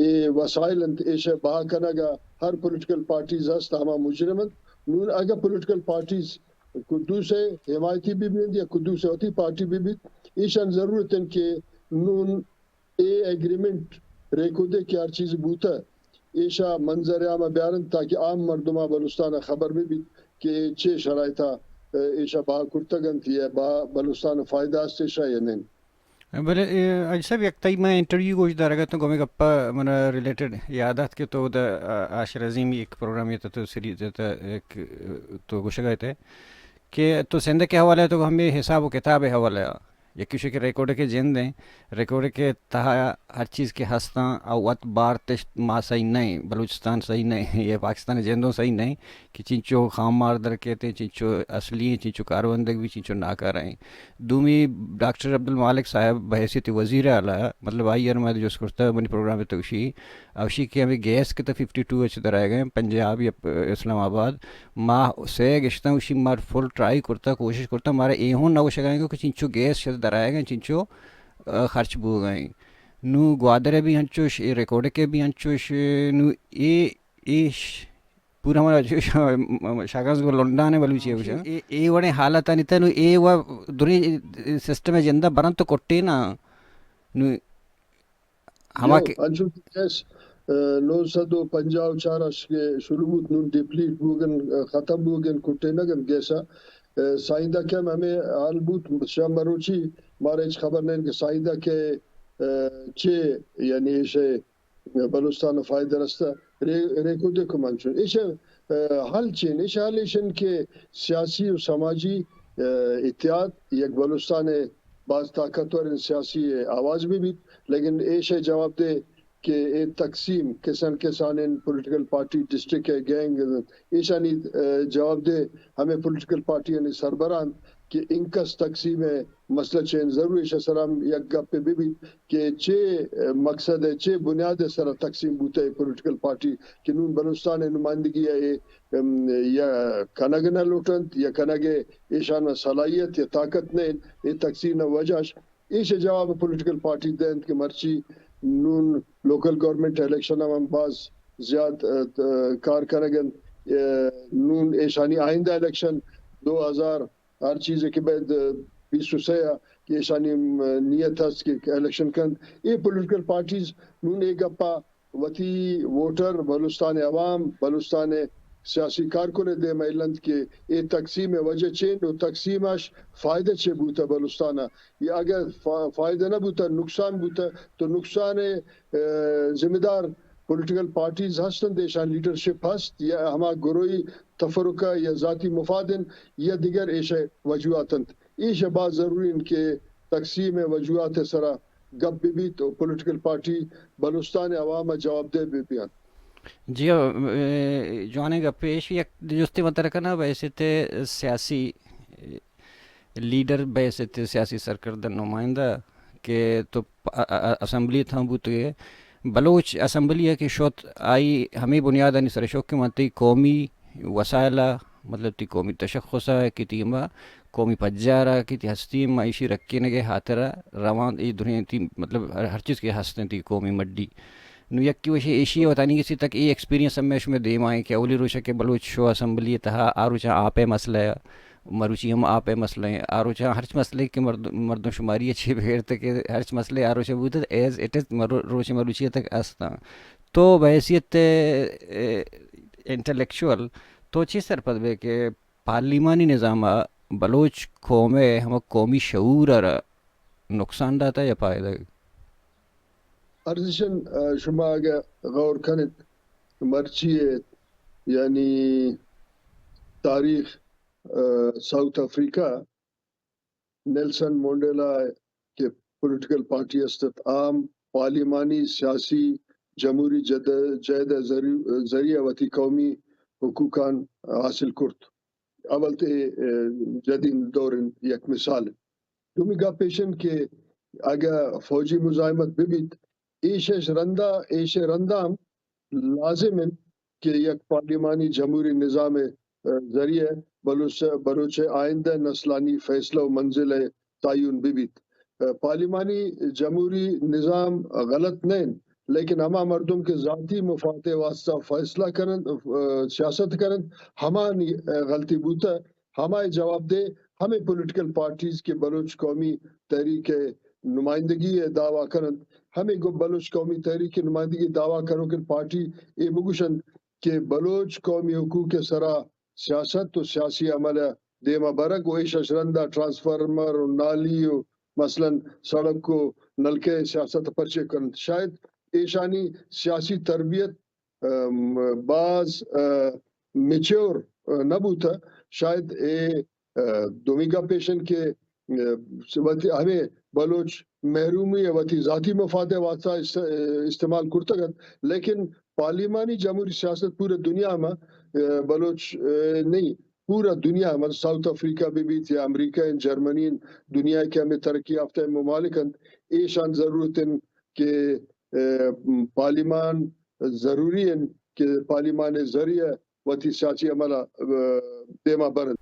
اے وسائل انت، ایشہ بہا کنگ ءَ ہر پولیٹیکل پارٹیز ہست، ہما مجرم انت۔ نون اگہ پولیٹیکل پارٹیز قدوس ءِ حمایتی بہ بیت یا قدوس ءِ وتی پارٹی بہ بیت، ایشان ضرورت انت کہ نون اے ایگریمنٹ ریکوردے کہ ہر چیز بوتہ، ایشا منظر عام ءَ بیارنت تاکہ عام مردماں بلوچستان ءَ خبر بہ بیت کہ چے شرائط ءَ ایشا بہا کرتگ انت یا بہا بلوچستان ءَ فائدہ است ایشا یا نہ۔ بلے، اے، حاجی صاحب، یک تئی من انٹرویو گوش دارگ ءَ اتوں، گوں ہمے گپ ءَ من ءَ ریلیٹڈ یاد ات کہ تو دا، آ، عاشر عظیمی یک پروگرامے ءَ تو سیریز ءَ یک، تو گوشگ ءَ ات ئے کہ تو سندھ ءِ حوالہ ءَ تو ہمے حساب و کتاب ءِ حوالہ ءَ، یکے ایش کہ ریکارڈ ءِ جند ایں، ریکارڈ ءِ تہا ہر چیز کہ ہستاں، آ وت بارت اش، ما صحیح نہ ایں، بلوچستان صحیح نہ ایں، یا پاکستان ءِ جند اوں صحیح نہ ایں کہ چنچو خام مار در کیت ایں، چنچو اصلی ایں، چنچو کاروندگ بی، چنچو ناکارہ ایں۔ دومی، ڈاکٹر عبدالمالک صاحب بحیثیت وزیر اعلیٰ، مطلب، آئی ءَ را ما جست کرتہ منی پروگرام ءِ تہ، گوشی، گوشی کہ ہمے گیس کہ تہ ففٹی ٹو ءَ چہ درآیگ ءَ ایں پنجاب یا پ-، اسلام آباد، ما سئے گشتاں، گوشی، ما فل ٹرائی کرتہ، کوشش کرتہ، مارا اے ہوں نہ گوشگ ءَ ایں کہ چنچو گیس چہ درآیگ ءَ ایں، چنچو، آ، خرچ بوگ ءَ ایں۔ نوں گوادر ءَ بی انچوش، اے ریکارڈ ءَ بی انچوش، نوں اے، اے ش-، پورا ہمارا جو ش-، شاگانز گوں لنڈان ءَ بلوچی ءَ گوشاں۔ اے، اے وڑیں حالتانی تہ نوں اے و دریں سسٹم ءِ جند ءَ برنت تو کٹے نا۔ نوں ہما جو کہ انچو کہ گیس، آ، نو سد و پنجاہ و چار اش کہ شروع بوت، نون ڈپلیٹ بوگن، آ، ختم بوگن، کٹینگن گیس ءَ۔ آ، سائیندہ کم ہمے حال بوت، شہ مروچی مارا ہچ خبر نہ انت کہ سائیندہ کہ، آ، چے، یعنی ایشے بلوچستان ءَ فائدہ رستہ، رے-، ریکو دے کمان چون۔ ایشے، آ، حل چین، ایشے حل ایشن کہ سیاسی و سماجی، آ، اتحاد یک بلوچستان ءِ باز طاقتور سیاسی آواز بہ بیت، لیکن ایشی جواب دے کہ اے تقسیم کسان کسانیں پولیٹیکل پارٹی، ڈسٹرکٹ ءِ گینگ، ایشانی، آ، جواب دے ہمے پولیٹیکل پارٹیانی سربراہ انت کہ انکس تقسیم ءِ مسئلہ چین، ضرور ایشی سرا ہم یک گپے بہ بیت کہ چے، آ، مقصد ءِ، چے بنیاد ءِ سرا تقسیم بوتہ اے پولیٹیکل پارٹی کہ نون بلوچستان ءِ نمائندگی ءَ اے ام، یا کنگ نہ لوٹ انت یا کنگ ءِ ایشان ءَ صلاحیت یا طاقت نہ انت، اے تقسیم ءِ وجہ اش۔ ایش ءِ جواب پولیٹیکل پارٹی دینت کہ مرچی نون لوکل گورنمنٹ الیکشن ءَ ہم باز زیات، ا، ت-، کار کنگ انت۔ ا، نون ایشانی آئندہ الیکشن دو ہزار ہر چیزے کہ بعد بیست و سئے ءَ کہ ایشانی، م-، نیت است کہ الیکشن کنت۔ اے پولیٹیکل پارٹیز نون اے گپا وتی ووٹر، بلوچستان ءِ عوام، بلوچستان ءِ سیاسی کارکن ءِ دیم ءَ النت کہ اے تقسیم ءِ وجہ چے انت و تقسیم اش فائدہ چے بوتہ بلوچستان ءَ؟ یا اگہ فا-، فائدہ نہ بوتہ، نقصان بوتہ، تو نقصان ءِ، ا، ذمہ دار پولیٹیکل پارٹیز ہست انت، ایشان لیڈرشپ ہست، یا ہما گروہی تفرقہ یا ذاتی مفاد انت یا دگر ایشی وجوہات انت؟ ایش باز ضروری انت کہ تقسیم ءِ وجوہات ءِ سرا گپ بہ بیت و پولیٹیکل پارٹی بلوچستان ءِ عوام ءَ جوابدہ بہ بیان۔ جی، اے، جوانیں گپے۔ ایش یک جستے من ترا کناں، بحیثیت سیاسی لیڈر، بحیثیت سیاسی سرکردہ، نمائندہ کہ تو پ-، ا-، ا-، اسمبلی تھا بوتگے، بلوچ اسمبلی ءَ کہ شت، آئی ہمے بنیادانی سر شت کہ من تئی قومی وسائل ءَ، مطلب تئی قومی تشخص ءَ کہ تئی ہما قومی پجار ءَ کہ تئی ہستی، ما ایشی رکینگ ءِ ہاترا روان، اے درہیں تئی، مطلب ہر، ہر چیز کہ ہست انت تئی قومی مڈی۔ نوں یکے وشے ایشی ءَ وتانی گسی تک اے ایکسپیرینس ہمے شمئے دیما ایں کہ اولی روچ ءَ کہ بلوچ شو اسمبلی ءِ تہا، آ روچاں آپ ءِ مسئلہ، مروچی ہم آپ ءِ مسئلہ ایں، آ روچاں ہرچ مسئلے کہ مرد-، مردم شماری ءَ چے بغیر تک کہ ہرچ مسئلے آ روچ ءَ بوتگ، ایز اٹ از مرو-، روچ مروچی ءَ تک است آں۔ تو بحیثیت، اے، انٹلیکچوئل تو چے سرپد بئے کہ پارلیمانی نظام ءَ بلوچ قوم ءِ ہما قومی شعور ءَ را نقصان داتہ یا پائدگ؟ ارزشن، آ، شما اگہ غور کنت، مرچی ءِ، یعنی تاریخ، آ، ساؤتھ افریقہ، نیلسن منڈیلا کہ پولیٹیکل پارٹی است ات، آ ہم پارلیمانی سیاسی جمہوری جد-، جہد ءِ ذری-، ذریعہ وتی قومی حقوقان حاصل کرت۔ اول تے، آ، جدید دور یک مثال۔ دومی گپ ایش انت کہ اگہ فوجی مزاحمت بہ بیت، ایش اش رندا، ایش رندا ہم لازم انت کہ یک پارلیمانی جمہوری نظام ءِ، آ، ذریعہ بلوچ، بلوچ ءِ آئندہ نسلانی فیصلہ و منزل ءِ تعین بہ بیت۔ آ، پارلیمانی جمہوری نظام غلط نہ انت، لیکن ہما مردم کہ ذاتی مفاد ءِ واسطہ فیصلہ کننت، آ، سیاست کننت، ہمانی، آ، غلطی بوتہ، ہمائی جواب دے ہمے پولیٹیکل پارٹیز کہ بلوچ قومی تحریک ءِ نمائندگی ءِ دعویٰ کننت، ہمے گوں بلوچ قومی تحریک ءِ نمائندگی ءِ دعویٰ کنوکیں پارٹی اے بگوشنت کہ بلوچ قومی حقوق ءِ سرا سیاست و سیاسی عمل ءَ دیما برگ و ایش اش رندا ٹرانسفارمر و نالی و مثلاً سڑک و نلکہ سیاست پرچے کننت۔ شاید ایشانی سیاسی تربیت، ام، باز، ا، میچور، ا، نہ بوتہ۔ شاید اے، ا، دومی گپ ایش انت کہ، ا، وتی ہمے بلوچ محرومی ءَ وتی ذاتی مفاد ءِ واسطہ است-، استعمال کرتگ انت، لیکن پارلیمانی جمہوری سیاست پورے دنیا ما، ا، بلوچ، ا، نہیں، پورا دنیا، مطلب ساؤتھ افریقہ بہ بیت یا امریکہ انت، جرمنی انت، دنیا کہ ہمے ترقی یافتہ ممالک انت، ایشان ضرورت انت کہ، ا، پارلیمان ضروری انت کہ پارلیمان ءِ ذریعہ وتی سیاسی عمل ءَ، ا، دیما برنت۔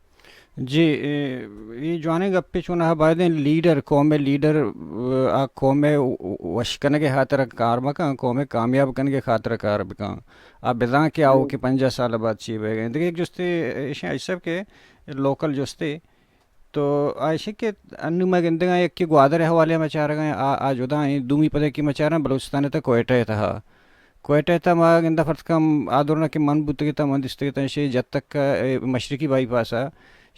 جی، اے، اے جوانیں گپے، چوناہا بایدیں لیڈر، قوم ءِ لیڈر، ا، آ قوم ءِ وش کنگ ءِ ہاترا کار مکن، قوم ءِ کامیاب کنگ ءِ خاطر کار بکن۔ آ بزاں کہ آؤ کہ پنجاہ سال بعد چی بیگ ءَ۔ دگہ یک جستے ایشیں آصف صاحب کہ لوکل جستے، تو آ ایش کہ انو ما گندگاں یکے گوادر ءِ حوالے ءَ ما چارگاں، آ، آ جدا ایں، دومی پدا کہ ما چاراں بلوچستان ءِ تہ کوئٹہ ءِ تہا۔ کوئٹہ ءِ تہا ما گنداں فرض کن آ دورنا کہ من بوتگ اتاں، من دیستگ اتاں، شے جتک ءَ، اے، مشرقی بائی پاس ءَ،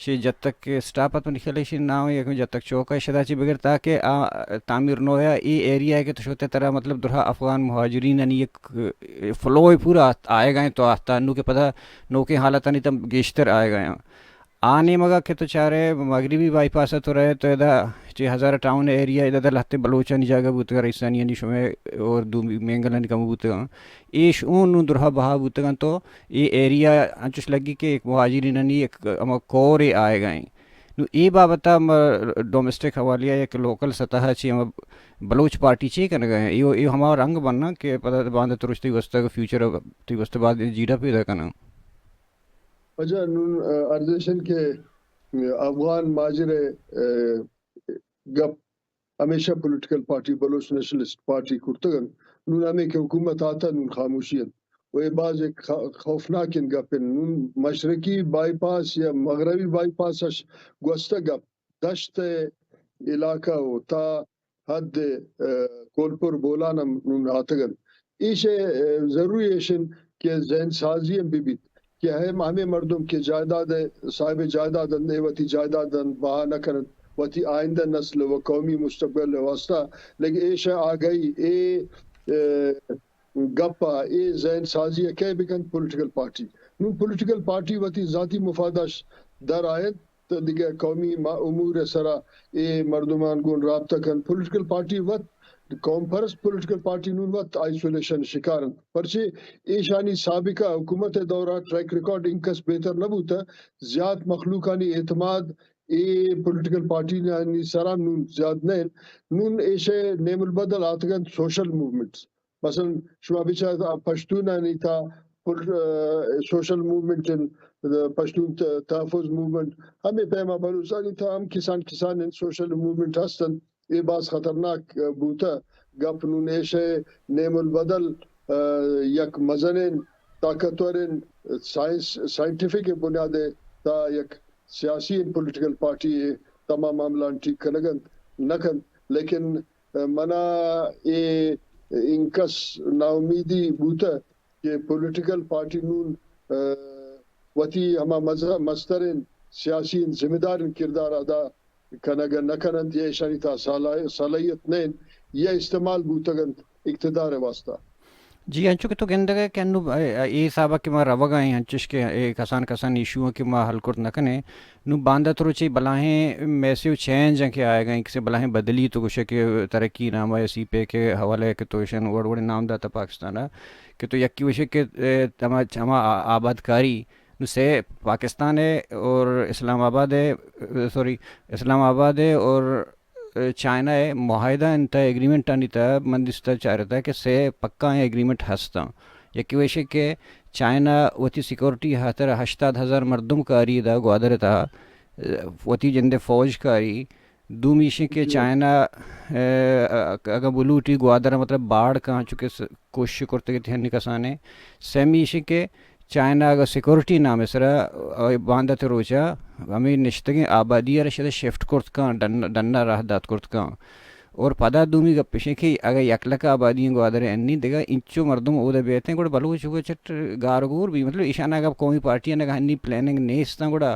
شے جتک ءِ سٹاپ ات منی خیال ءَ ایشی نام یکیں جتک چوک ءَ، شدا چی بگر تاکہ آ تعمیر نو ءَ اے ایریا ءَ کہ تو شوتے ترا مطلب درا افغان مہاجرینانی یک، اے، فلو ءَ پورا آت-، آیگا ایں تو آہتا، نو کہ پدا نوکیں حالتانی تہ گیشتر آیگا ایں۔ آ نیمگا کہ تو چارے مغربی بائی پاس ءَ تو رئے تو ادا چہ ہزارہ ٹاؤن ایریا ادا دل ہتے بلوچانی جاگہ بوتگ، رئیسانی یعنی شمے اور دو مینگلانی کم بوتگاں۔ ایش اون نوں درہا بہا بوتگاں تو اے ایریا انچش لگی کہ ایک مہاجرینانی ایک ہما کورے آئیگا ایں۔ نوں اے بابتا ما ڈومیسٹک حوالیا یک لوکل سطح چی ہما بلوچ پارٹی چی کنگا ایں؟ ایو، ایو ہما رنگ بننا کہ پدا باندا ترش تئی واسطہ فیوچر تئی واسطہ بعد جیڑہ پیدا کناں۔ واجہ نون، ا، ارزشن کہ افغان مہاجر ءِ، ا، گپ ہمیشہ political party, Baloch nationalist party کرتگ انت۔ نون ہمے کہ حکومت آتہ نون خاموشی انت۔ و اے باز یک خ-، خوفناکیں گپ انت۔ نون مشرقی بائی پاس یا مغربی بائی پاس اش گوستہ گپ دشت ءِ علاقہ و تا حد، ا، کولپور بولان ہم نون آتگ انت۔ ایش ءِ، ا، ضروری ایش انت کہ ذہن سازی ہم بہ بیت کہ ہم-، ہمے مردم کہ جائیداد ءِ صاحب جائیداد انت، اے وتی جائیداد انت بہا نہ کننت، وتی آئندہ نسل و قومی مستقبل ءِ واسطہ، لیکن ایش ءِ آگہی، اے، ا، گپ ءَ، اے ذہن سازی ءَ کئے بکنت؟ Political party. نوں پولیٹیکل پارٹی وتی ذاتی مفاداش در آینت، تو دگہ قومی ما-، امور ءِ سرا اے مردمان گون رابطہ کنت۔ پولیٹیکل پارٹی وت، قوم پرست پولیٹیکل پارٹی نون وت آئسولیشن شکار انت۔ پرچے ایشانی سابقہ حکومت ءِ دورا ٹریک ریکارڈ انکس بہتر نہ بوتہ، زیات مخلوقانی اعتماد اے پولیٹیکل پارٹیانی سرا نون زیات نہ انت۔ نون ایشے نیم البدل آتگ انت سوشل موومنٹس۔ مثلاً شما بچار پشتونانی تھا پر-، ا، سوشل موومنٹ انت، پشتون ت-، تحفظ موومنٹ، ہمے پیما بلوچستانی تھا ہم کسان کسان انت، سوشل موومنٹ ہست انت۔ اے باز خطرناک، ا، بوتہ۔ گپ نون ایشے نیم البدل، ا، یک مزنیں طاقتوریں سائنس، سائنٹیفک بنیاد ءِ تھا یک سیاسی انت پولیٹیکل پارٹی ءِ تمام معاملان ٹھیک کنگ انت، نہ کنت، لیکن منا اے انکس ناامیدی بوتہ کہ پولیٹیکل پارٹی نون، ا، وتی ہما مز-، مستریں سیاسی ذمہ داریں کردار ادا کنگ ءَ نہ کننت یا ایشانی تھا صلاح-، صلاحیت نہ انت یا استعمال بوتگ انت اقتدار ءِ واسطہ۔ جی، انچو کہ تو گندگ ئے کہ انو، اے، اے حساب ءَ کہ ما روگ ءَ ایں، انچش کہ اے کسان کسان ایشو اں کہ ما حل کرت نہ کنیں، نوں باندا تروچے بلاہیں میسیو چینج اں کہ آیگ ءَ ایں، کسے بلاہیں بدلی تو گوشے کہ ترقی نامہ یا سی پیک ءِ حوالہ ءَ کہ تو ایشاں وڑ وڑیں نام داتہ پاکستان ءَ کہ تو یکے گوشے کہ، اے، ہما، ہما آ-، آبادکاری، نوں سے پاکستان ءِ اور اسلام آباد ءِ، سوری، اسلام آباد ءِ اور چائنا ءِ معاہدہ انت، ایگریمنٹانی تہ من دیستہ چارتہ کہ سے پکائیں ایگریمنٹ ہستاں۔ یکے ویشے کہ چائنا وتی سیکورٹی ہاترا ہشتاد ہزار مردم کاری دا گوادر تہا، وتی جندے فوج کاری، دومی ایش کہ جی۔ چائنا، ء، اگاں بلوٹی گوادر ء مطلب باڑ کاں، چونکہ س-، کوشش کرتگ ات ہنی کسانے۔ سیمی ایش کہ چائنا اگاں سیکورٹی نام سرا، ء، باندات روچا ہمیں نشتگیں آبادی ء را شد شفٹ کرت کاں، ڈن، ڈن ء راہ دات کرت کاں۔ اور پدا دومی گپ ایش کہ اگاں یک لکھ آبادی گوادر ء انی دگہ انچو مردم اود بیتیں، گڑا بلوچ چٹ گار گور بھی، مطلب ایشان اگاں قومی پارٹی اگاں ہنی پلاننگ نیستاں، گڑا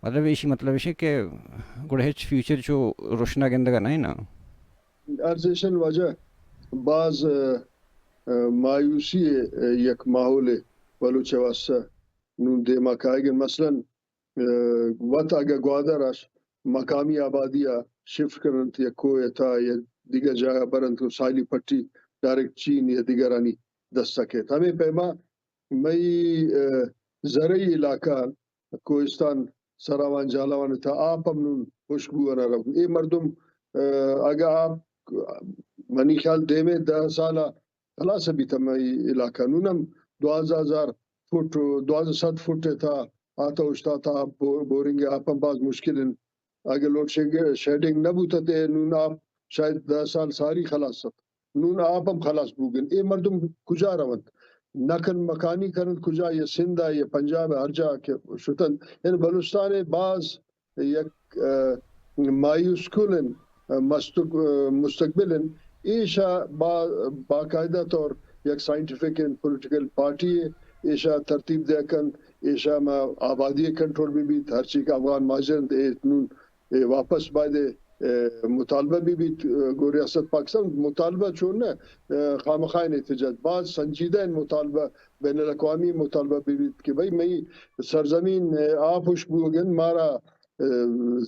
مطلب ایشی مطلب ایش کہ گڑا ہچ فیوچر چو روشنا گندگا نہ نا۔ ارزیشن واجہ باز، ء، ء، مایوسی ء یک ماحول بلوچ ء واستہ نون دیما کائیگن۔ مثلاً، ء، وت اگہ گوادر اش مقامی آبادی ء شفٹ کرنت یا کوہ ء تھا یا دیگر جاگہ برنت تو ساحلی پٹی ڈائریکٹ چین یا دیگرانی دست ء کیت۔ ہمیں پیما مئی، ء، زرعی علاقہ کوہستان، سراوان، جھالاوان ء تھا آپ ہم نون ہشک بوان ء روت۔ اے مردم، ء، اگہ آپ، منی خیال دیمے دہ سال ء خلاص بیت مئی علاقہ۔ نون ہم دوازدہ ہزار فٹ، دوازدہ سد فٹ ء تھا آتا اوشتاتا آپ بو-، بورنگ ء آپ ہم باز مشکل انت۔ اگہ لوڈ شیڈ-، شیڈنگ نہ بوتت ء نون آپ شاید دہ سال ساری خلاص ات۔ نون آپ ہم خلاص بوگن۔ اے مردم کجا رونت؟ نقل مکانی کننت کجا؟ یا سندھ ء یا پنجاب ء ہر جا کہ شتنت۔ یعنی بلوچستان ء باز یک، ء، مایوس کن انت، ء، مستق-، ء، مستقبل انت۔ ایشا با-، باقاعدہ طور یک سائنٹیفک انت پولیٹیکل پارٹی ء ایشا ترتیب دے کنت، ایشا ما آبادی کنٹرول بہ بیت، ہرچی کہ افغان مہاجر انت، اے نون اے واپس باید، ء، مطالبہ بہ بیت، ء، گوں ریاست پاکستان۔ مطالبہ چون نہ، ء، خامخائیں احتجاج، باز سنجیدہ ان مطالبہ، بین الاقوامی مطالبہ بہ بیت کہ بھئی مئی سرزمین، ء، آپ ہشک بوگن، مارا، ء،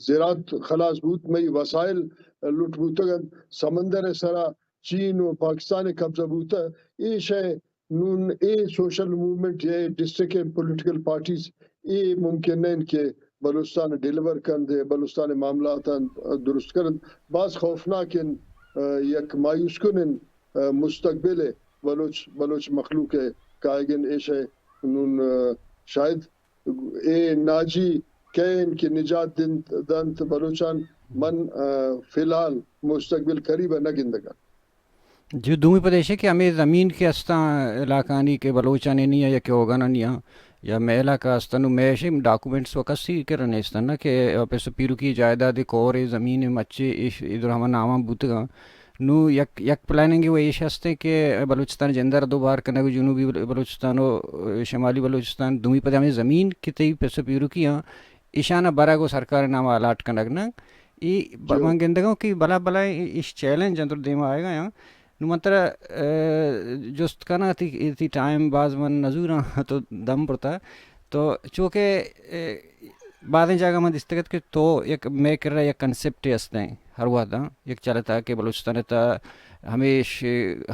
زراعت خلاص بوت، مئی وسائل لٹ بوتگن، سمندر سرا چین و پاکستان قبضہ بوتہ، اے شے نون اے سوشل موومنٹ یا اے ڈسٹرکٹ ء پولیٹیکل پارٹیز اے ممکن نہ انت کہ بلوچستان ء ڈیلیور کنت ء بلوچستان ء معاملات ء درست کنت۔ باز خوفناک انت، ء، یک مایوس کن انت، ء، مستقبل ء بلوچ، بلوچ مخلوق ء کائیگ انت۔ ایش ء نون، ء، شاید اے ناجی کئے انت کہ نجات دنت، دنت بلوچان؟ من، ء، فی الحال مستقبل قریب ء نہ گندگ ء۔ جی، دومی پد ایش کہ ہمے زمین کہ استاں علاقانی کہ بلوچانی نی یا کہ اوگانانی آں یا مئے علاقہ استاں، نوں مئے ایش ڈاکومنٹس و کسی کرا نیستن نہ کہ پیسو پیروکی جائیداد کور زمین مچے ایش ادھر ہما ناماں بوتگاں۔ نوں یک، یک پلاننگ و ایش ہستیں کہ بلوچستان جندر دو بار کنگ، جنوبی بل-، بلوچستان و شمالی بلوچستان، دومی پد ہمے زمین کہ تئی پیسو پیروکی آں، ایشانا برگ و سرکار نام الاٹ کنگ نہ۔ ای ب-، جی۔ من گندگاں کہ بلا بلا ایش چیلنج انت دیما آئیگا آں۔ نوں من ترا، ء، جست کناں، تئی، تئی ٹائم باز من نزوراں تو دم برتا۔ تو چونکہ، ء، بازیں جاگہ من دیستگ ات کہ تو یک مئے کرا یک کنسپٹ ہستیں، ہر وہداں یک چلتا کہ بلوچستان تا ہمیش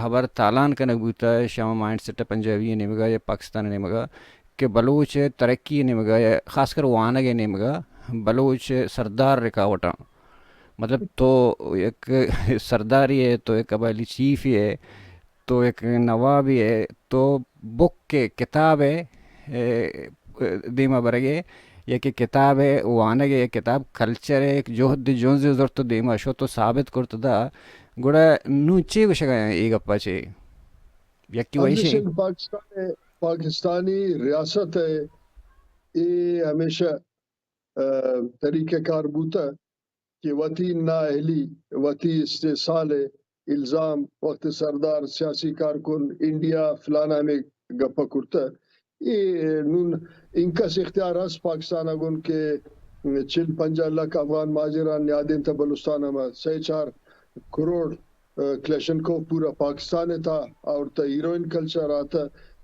ہبر تالان کنگ بوتا، شما مائنڈ سیٹ پنجابی نیمگا یا پاکستان نیمگا کہ بلوچ ترقی نیمگا یا خاص کر وانگ نیمگا بلوچ سردار رکاوٹاں۔ مطلب تو یک سرداری ئے، تو یک قبائلی چیفے ئے، تو یک نوابے ئے، تو بک ئے، کتاب ئے، اے، دیما برگ ئے، یا کہ کتاب ئے وانگ ئے، کتاب کلچر ئے، یک جہد جنز زرت و دیما شت و ثابت کرت دا، گڑا نوں چے گوشگ ءَ اے گپ ءَ چے؟ یکی ویشے۔ پاکستان، پاکستانی ریاست ءَ اے ہمیشہ، ءَ، طریقہ کار بوتہ کہ وتی نااہلی، وتی استحصال ءِ الزام وقت سردار، سیاسی کارکن، انڈیا فلانا ہمے گپ ءَ کرتہ۔ اے نون انکس اختیار ہست پاکستان ءَ گون کہ چل پنجاہ لکھ افغان مہاجران نیادینتہ بلوچستان ءَ، سئے چار کروڑ، ءَ، کلیشنکوف پورا پاکستان ءِ تھا آورتہ، ہیروئن کلچر آتہ،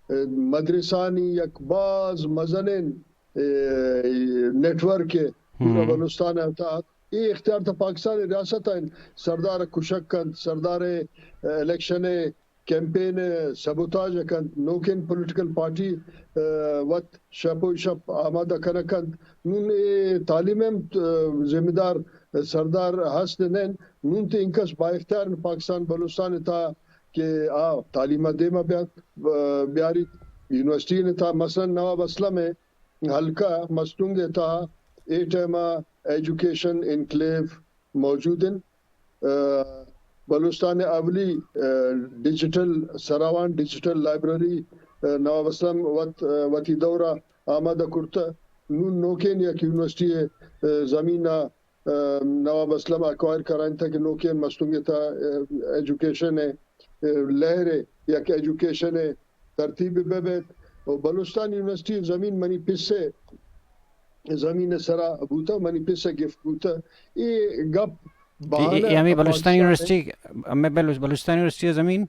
ءَ، مدرسانی یک باز مزنیں، ءَ، نیٹ ورک ءَ پورا ہم۔ بلوچستان ءِ تھا۔ اے اختیار تہ پاکستان ءِ ریاست ءَ انت۔ سردار ءَ کشگ کنت، سردار ءِ، ءَ، الیکشن ءِ کیمپین ءَ سبوتاژ ءَ کنت، نوکیں پولیٹیکل پارٹی، ءَ، وت شپ و شپ آمادہ کنگ کنت۔ نون اے تعلیم ءِ ہم، ءَ، ذمہ دار سردار ہست نہ انت۔ نون تہ انکس با اختیار انت پاکستان بلوچستان ءِ تھا کہ آ تعلیم ءَ دیم ءَ بیانت، ءَ، بیاریت۔ یونیورسٹی ءِ تھا مثلاً نواب اسلم ءِ حلقہ مستونگ ءِ تھا اے ٹائم ءَ ایجوکیشن انکلیو موجود انت۔ ء، بلوچستان ء اولی، ء، ڈیجیٹل سراوان، ڈیجیٹل لائبریری، ء، نواب اسلم وت، ء، وتی دور ء آمادہ کرتہ۔ نون نوکین یک یونیورسٹی ء، ء، زمین ء، ء، نواب اسلم ایکوائر کرائینتہ کہ نوکین مستونگ ء تہ ء ایجوکیشن ء، ء، لہر ء یک ایجوکیشن ء ترتیب بہ بیت۔ و بلوچستان یونیورسٹی زمین منی پس ء زمین ء سرا بوتہ، منی پس ء گفت بوتہ۔ اے گپ اے، اے، بہانہ اے ہمیں بلوچستان پاکستان ء۔ یونیورسٹی، ہمیں بلوچ-، بلوچستان یونیورسٹی ء زمین؟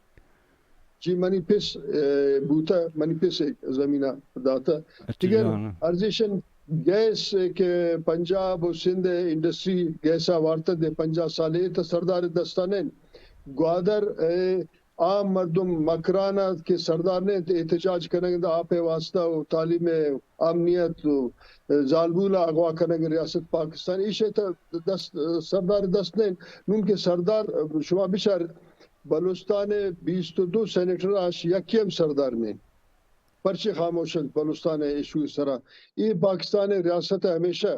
جی، منی پس، اے، بوتہ، منی پس ء زمین ء داتہ۔ اچھا، دگہ جوان۔ ارزشن گیس کہ پنجاب و سندھ ء انڈسٹری گیس ء وارتہ دے پنجاہ سال ء تہ سردار ء دست ء نین۔ گوادر ء عام مردم مکران ء کہ سردار نہ انت، احتجاج کنگ ء آپ ء واسطہ و تعلیم ء امنیت و زالبول ء اغوا کنگ ء ریاست پاکستان ایش ء تہ دست، سردار دست نہ انت۔ نون کہ سردار شما بچار بلوچستان ء بیست و دو سینیٹر اش یکے ہم سردار نہ انت۔ پرچے خاموش انت بلوچستان ء ایشو ء سرا؟ اے پاکستان ء ریاست ء ہمیشہ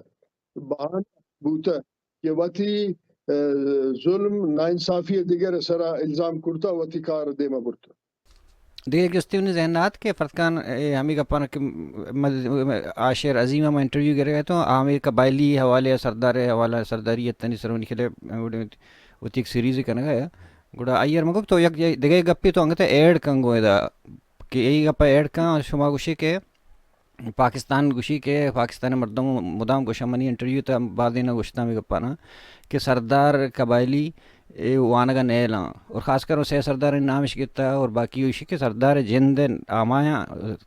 بہانہ بوتہ کہ وتی، ء، ظلم، ناانصافی ء دگر ء سرا الزام کرتہ، وتی کار ء دیما برتہ۔ دگہ یک جستے منی ذہن ء ات کہ فرد خان، اے ہمے گپاں کہ م-، م-، آ شعر عظیم ء ما انٹرویو گرگ ء اتوں، آ ہمے قبائلی حوالے ء سردار ء حوالہ ء سرداری ء تنی سر منی خیال ء وتی یک سیریز کنگ ء۔ گڑا آئی ء من گوشت تو یک دگہ گپے تو انگت ایڈ کن گوں ادا کہ اے گپ ء ایڈ کن شما گوشے کہ پاکستان گوشی کہ پاکستان ء مردم مدام گوشاں، منی انٹرویو تہ بازینا گوشتاں ہمے گپانا کہ سردار قبائلی اے وانگ ء نیلاں اور خاص کر سئے سردارانی نام اش گتا اور باقی ایشی کہ سردار جند ء آمایاں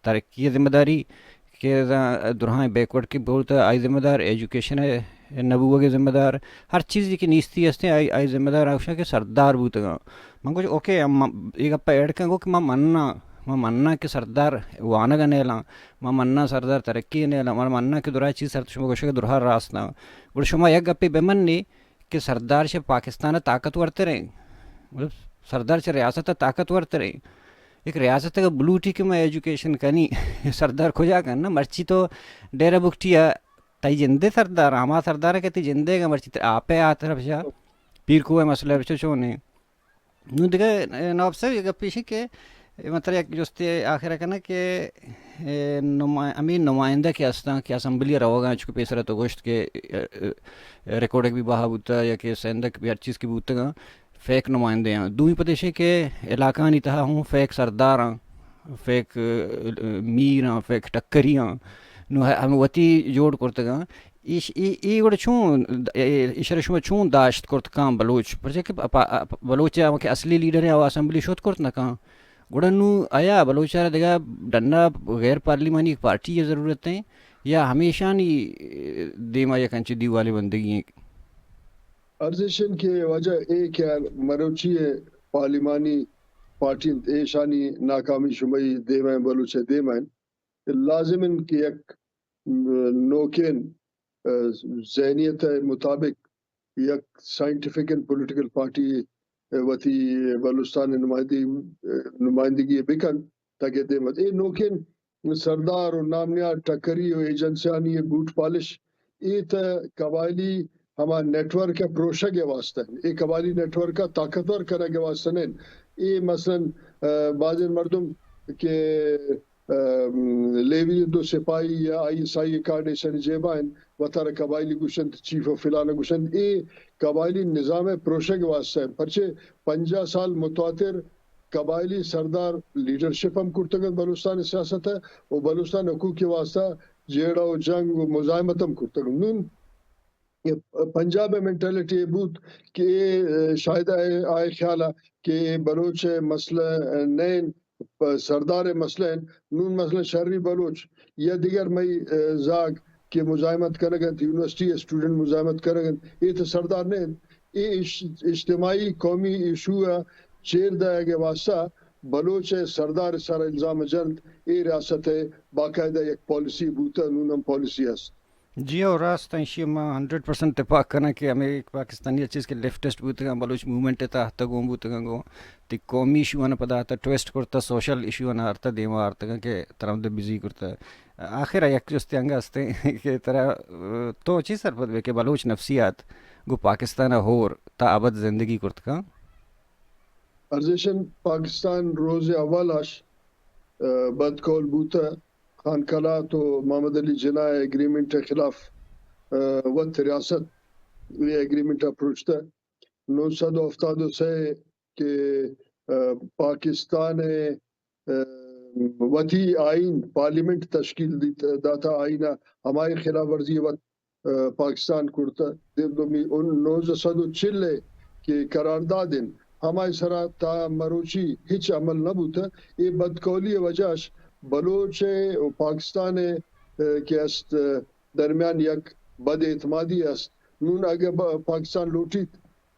ترقی ء ذمہ داری کہ دراہیں بیکورڈ کہ بوت آئی ذمہ دار، ایجوکیشن ء نہ بوگ ء ذمہ دار، ہر چیزے کہ نیستی ہستیں آئی، آئی ذمہ دار آ گوشاں کہ سردار بوتگاں۔ من گوش اوکے، ہم اے گپ ء ایڈ کن گو کہ من مناں، من مناں کہ سردار وانگ ء نیلاں، من مناں سردار ترقی ء نیلاں، من مناں کہ درا چیز سر شما گوشگ ء درا راست نہ۔ گڑا شما یک گپے بہ منی کہ سردار چہ پاکستان ء طاقتور تریں، مطلب سردار چہ ریاست ء طاقتور تریں۔ یک ریاست ء بلوٹی کہ من ایجوکیشن کنی، سردار کجا کن؟ مرچی تو ڈیرہ بگٹی ء تئی جندے سردار، ہما سردار کہ تئی جندے گا مرچی تئی آپ ء آ طرف شا پیر کوہ ء مسئلہ بچو چونے۔ نوں دگہ، اے، نواب صاحب، یہ گپ ایشی کہ، اے، من ترا یک جستے آخر ء کناں کہ، اے، نما-، ہمے نمائندہ کہ ہستاں کہ اسمبلی ء روگ ء، چونکہ پیسر ء تو گوشت کہ، اے، اے، ریکارڈک بھی بہا بوتا یا کہ سندک بھی ہر چیز کہ بوتگاں، فیک نمائندے آں۔ دومی پد ایشی کہ علاقانی تہا ہوں فیک سرداراں، فیک، اے، میراں، فیک ٹکریاں، نوں ہ-، ہم وتی جوڑ کرتگاں۔ ایش-، ای، ای وڑ چون، ای، ایشرا شما چون داشت کرت کان بلوچ؟ پرچہ کہ پا-، پا-، بلوچ ء ہم کہ اصلی لیڈر ہیں، او اسمبلی شوت کرت نہ کان۔ گڑا نو آیا بلوچ ء را دگہ ڈنا غیر پارلیمانی ایک پارٹی ء ضرورت ہیں یا ہمیشانی دیما یک انچیں دیوالے بندگی ہیں؟ ارزشن کہ واجہ اے کہ مروچی ء پارلیمانی پارٹی انت، ایشانی ناکامی شمئی دیما ہیں، بلوچ ء دیما ہیں۔ لازم انت کہ یک نوکین، ء، ذہنیت ء مطابق یک سائنٹیفک اینڈ پولیٹیکل پارٹی ء وتی بلوچستان ء نمائندگی، نمائندگی ء بکن تاکہ دیمت اے نوکین سردار و نام نہاد ٹکری و ایجنسیانی ء بوٹ پالش اے تہ قبائلی ہما نیٹ ورک ء پروشگ ء واستہ انت۔ اے قبائلی نیٹ ورک ء طاقتور کنگ ء واستہ نہ انت۔ اے مثلاً، ء، بازیں مردم کہ، ء، لیوی دو سپاہی یا آئی ایس آئی کارڈ ایشانی جیبا انت، وتارا قبائلی گوشنت، چیف آف فلانا گوشنت۔ اے قبائلی نظام ء پروشگ ء واستہ انت۔ پرچے پنجاہ سال متواتر قبائلی سردار لیڈرشپ ہم کرتگ انت بلوچستان سیاست ء و بلوچستان حقوق ء واستہ جیڑہ و جنگ و مزاحمت ہم کرتگ انت۔ نون پنجاب ء مینٹلٹی اے بوت کہ اے، شاید آئے، آئے خیال ء کہ اے بلوچ ء مسئلہ نہ انت، سردار ء مسئلہ انت۔ نون مثلاً شہری بلوچ یا دیگر مئی، زاگ کہ مزاحمت کنگ انت، یونیورسٹی ء اسٹوڈنٹ مزاحمت کنگ انت، اے تو سردار نہ انت۔ اے اش-، اجتماعی قومی ایشو ء چیر دئیگ ء واستہ بلوچ ء سردار ء سر ء الزام جنت، اے ریاست ء باقاعدہ یک پالیسی بوتہ، نون ہم پالیسی است۔ جی ہو، راست، ایشی ما ہنڈریڈ پرسنٹ تپاک کناں کہ ہمیں ایک پاکستانی چیز کہ لیفٹسٹ بوتگاں، بلوچ موومنٹ تحت گون بوتگاں، گو تی قومی ایشو آنا پدا تا ٹویسٹ کرتا، سوشل ایشو آنا آرتا، دیما آرتگاں کہ ترم دے بزی کرتا۔ آخر یک جستے انگا ہستے کہ ترا، تو چی سرپد بے کہ بلوچ نفسیات گو پاکستان ہور تا ابد زندگی کرتکاں؟ ارزشن پاکستان روز اول اش، آ، بدقول بوتہ۔ خان قلات و محمد علی جناح ایگریمنٹ خلاف، آ، وت ریاست اے ایگریمنٹ پروشتہ۔ نو سد و ہفتاد و سئے کہ، آ، پاکستان، آ، وتی آئین پارلیمنٹ تشکیل دیت، داتا آئین ہمائی خلاف ورزی وت، آ، پاکستان کرتہ۔ دیم دومی ان نوزدہ سد و چل ء کہ قرارداد انت، ہمائی سرا تا مروچی ہچ عمل نہ بوتہ۔ اے بدقولی وجہ اش بلوچ ء و پاکستان ء، آ، کہ است، آ، درمیان یک بد اعتمادی است۔ نون اگہ ب-، پاکستان لوٹیت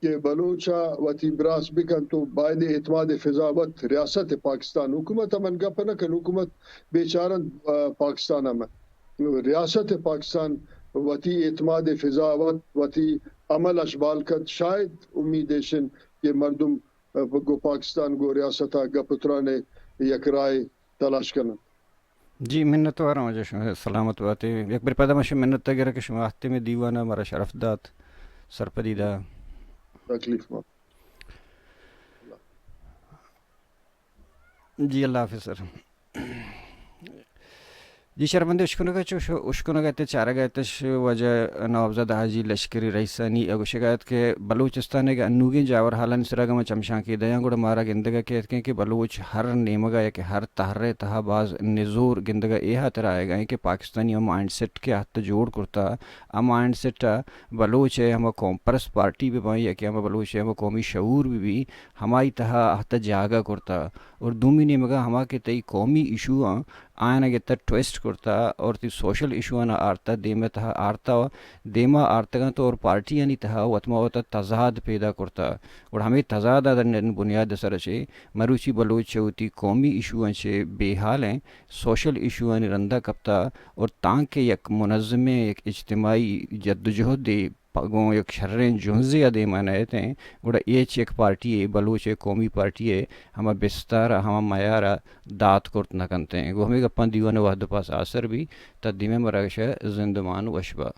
کہ بلوچ ء وتی براس بکنت و باید اعتماد فضا وت ریاست پاکستان، حکومت ء من گپ نہ کن، حکومت بیچارہ انت، آ، پاکستان ء من ریاست پاکستان وتی اعتماد فضا وت وتی عمل اش بال کنت، شاید امید ایش انت کہ مردم، آ، گو پاکستان گو ریاست ء گپ و تران ء یک راہ تلاش کننت۔ جی، منتوار آں واجہ شما، سلامت باتے۔ یک بر پدا ما شما منت گرا کہ شما آتے میں دیوانا مارا شرف دات، سرپدی دا۔ تکلیف ما۔ جی، اللہ حافظ سر۔ جی، شرمندے اشکنگا چو شو-، اشکنگا تے چارگا تش واجہ نوابزاد حاجی لشکری رئیسانی ء گوشگا ات کہ بلوچستان ء انوگیں جاور حالانی سرا اگاں ما چمشانکے دیاں، گڑا مارا گندگ ء کیت کہ، کہ بلوچ ہر نیمگ ء یا کہ ہر تہر ء تہا باز نزور گندگ ء اے ہاتر آیگ ء کہ پاکستانی ء مائنڈ سیٹ کہ ہت جوڑ کرتا، آ مائنڈ سیٹ ء بلوچ ء ہما قوم پرست پارٹی بہ باں یا کہ ہما بلوچ ء ہما قومی شعور بہ بی، ہمائی تہا ہت جاگہ کرتا۔ اور دومی نیمگ ء ہما کہ تئی قومی ایشو آں، آیان ء گتا ٹویسٹ کرتا اور تی سوشل ایشو آنا آرتا، دیم ء تہا آرتا، دیما آرتگاں تو اور پارٹیانی تہا وت ما وتا تضاد پیدا کرتا۔ گڑا ہمے تضاد ء در بنیاد ء سر چے مروچی بلوچ چہ وتی قومی ایشو آں چے بے حال ہیں، سوشل ایشو آنی رندا کپتا اور تانکہ یک منظمیں یک اجتماعی جدوجہدے پ-، گوں یک شریں جنزے ء دیما نئیت ایں، گڑا اے چہ یک پارٹی ء، بلوچ ء قومی پارٹی ء ہما بستار ء ہما معیار ء دات کرت نہ کنت ایں۔ گوں ہمے گپاں دیوان ء وہد ء پاس آسر بی، تا دیمے مراگش ء زندمان وش با۔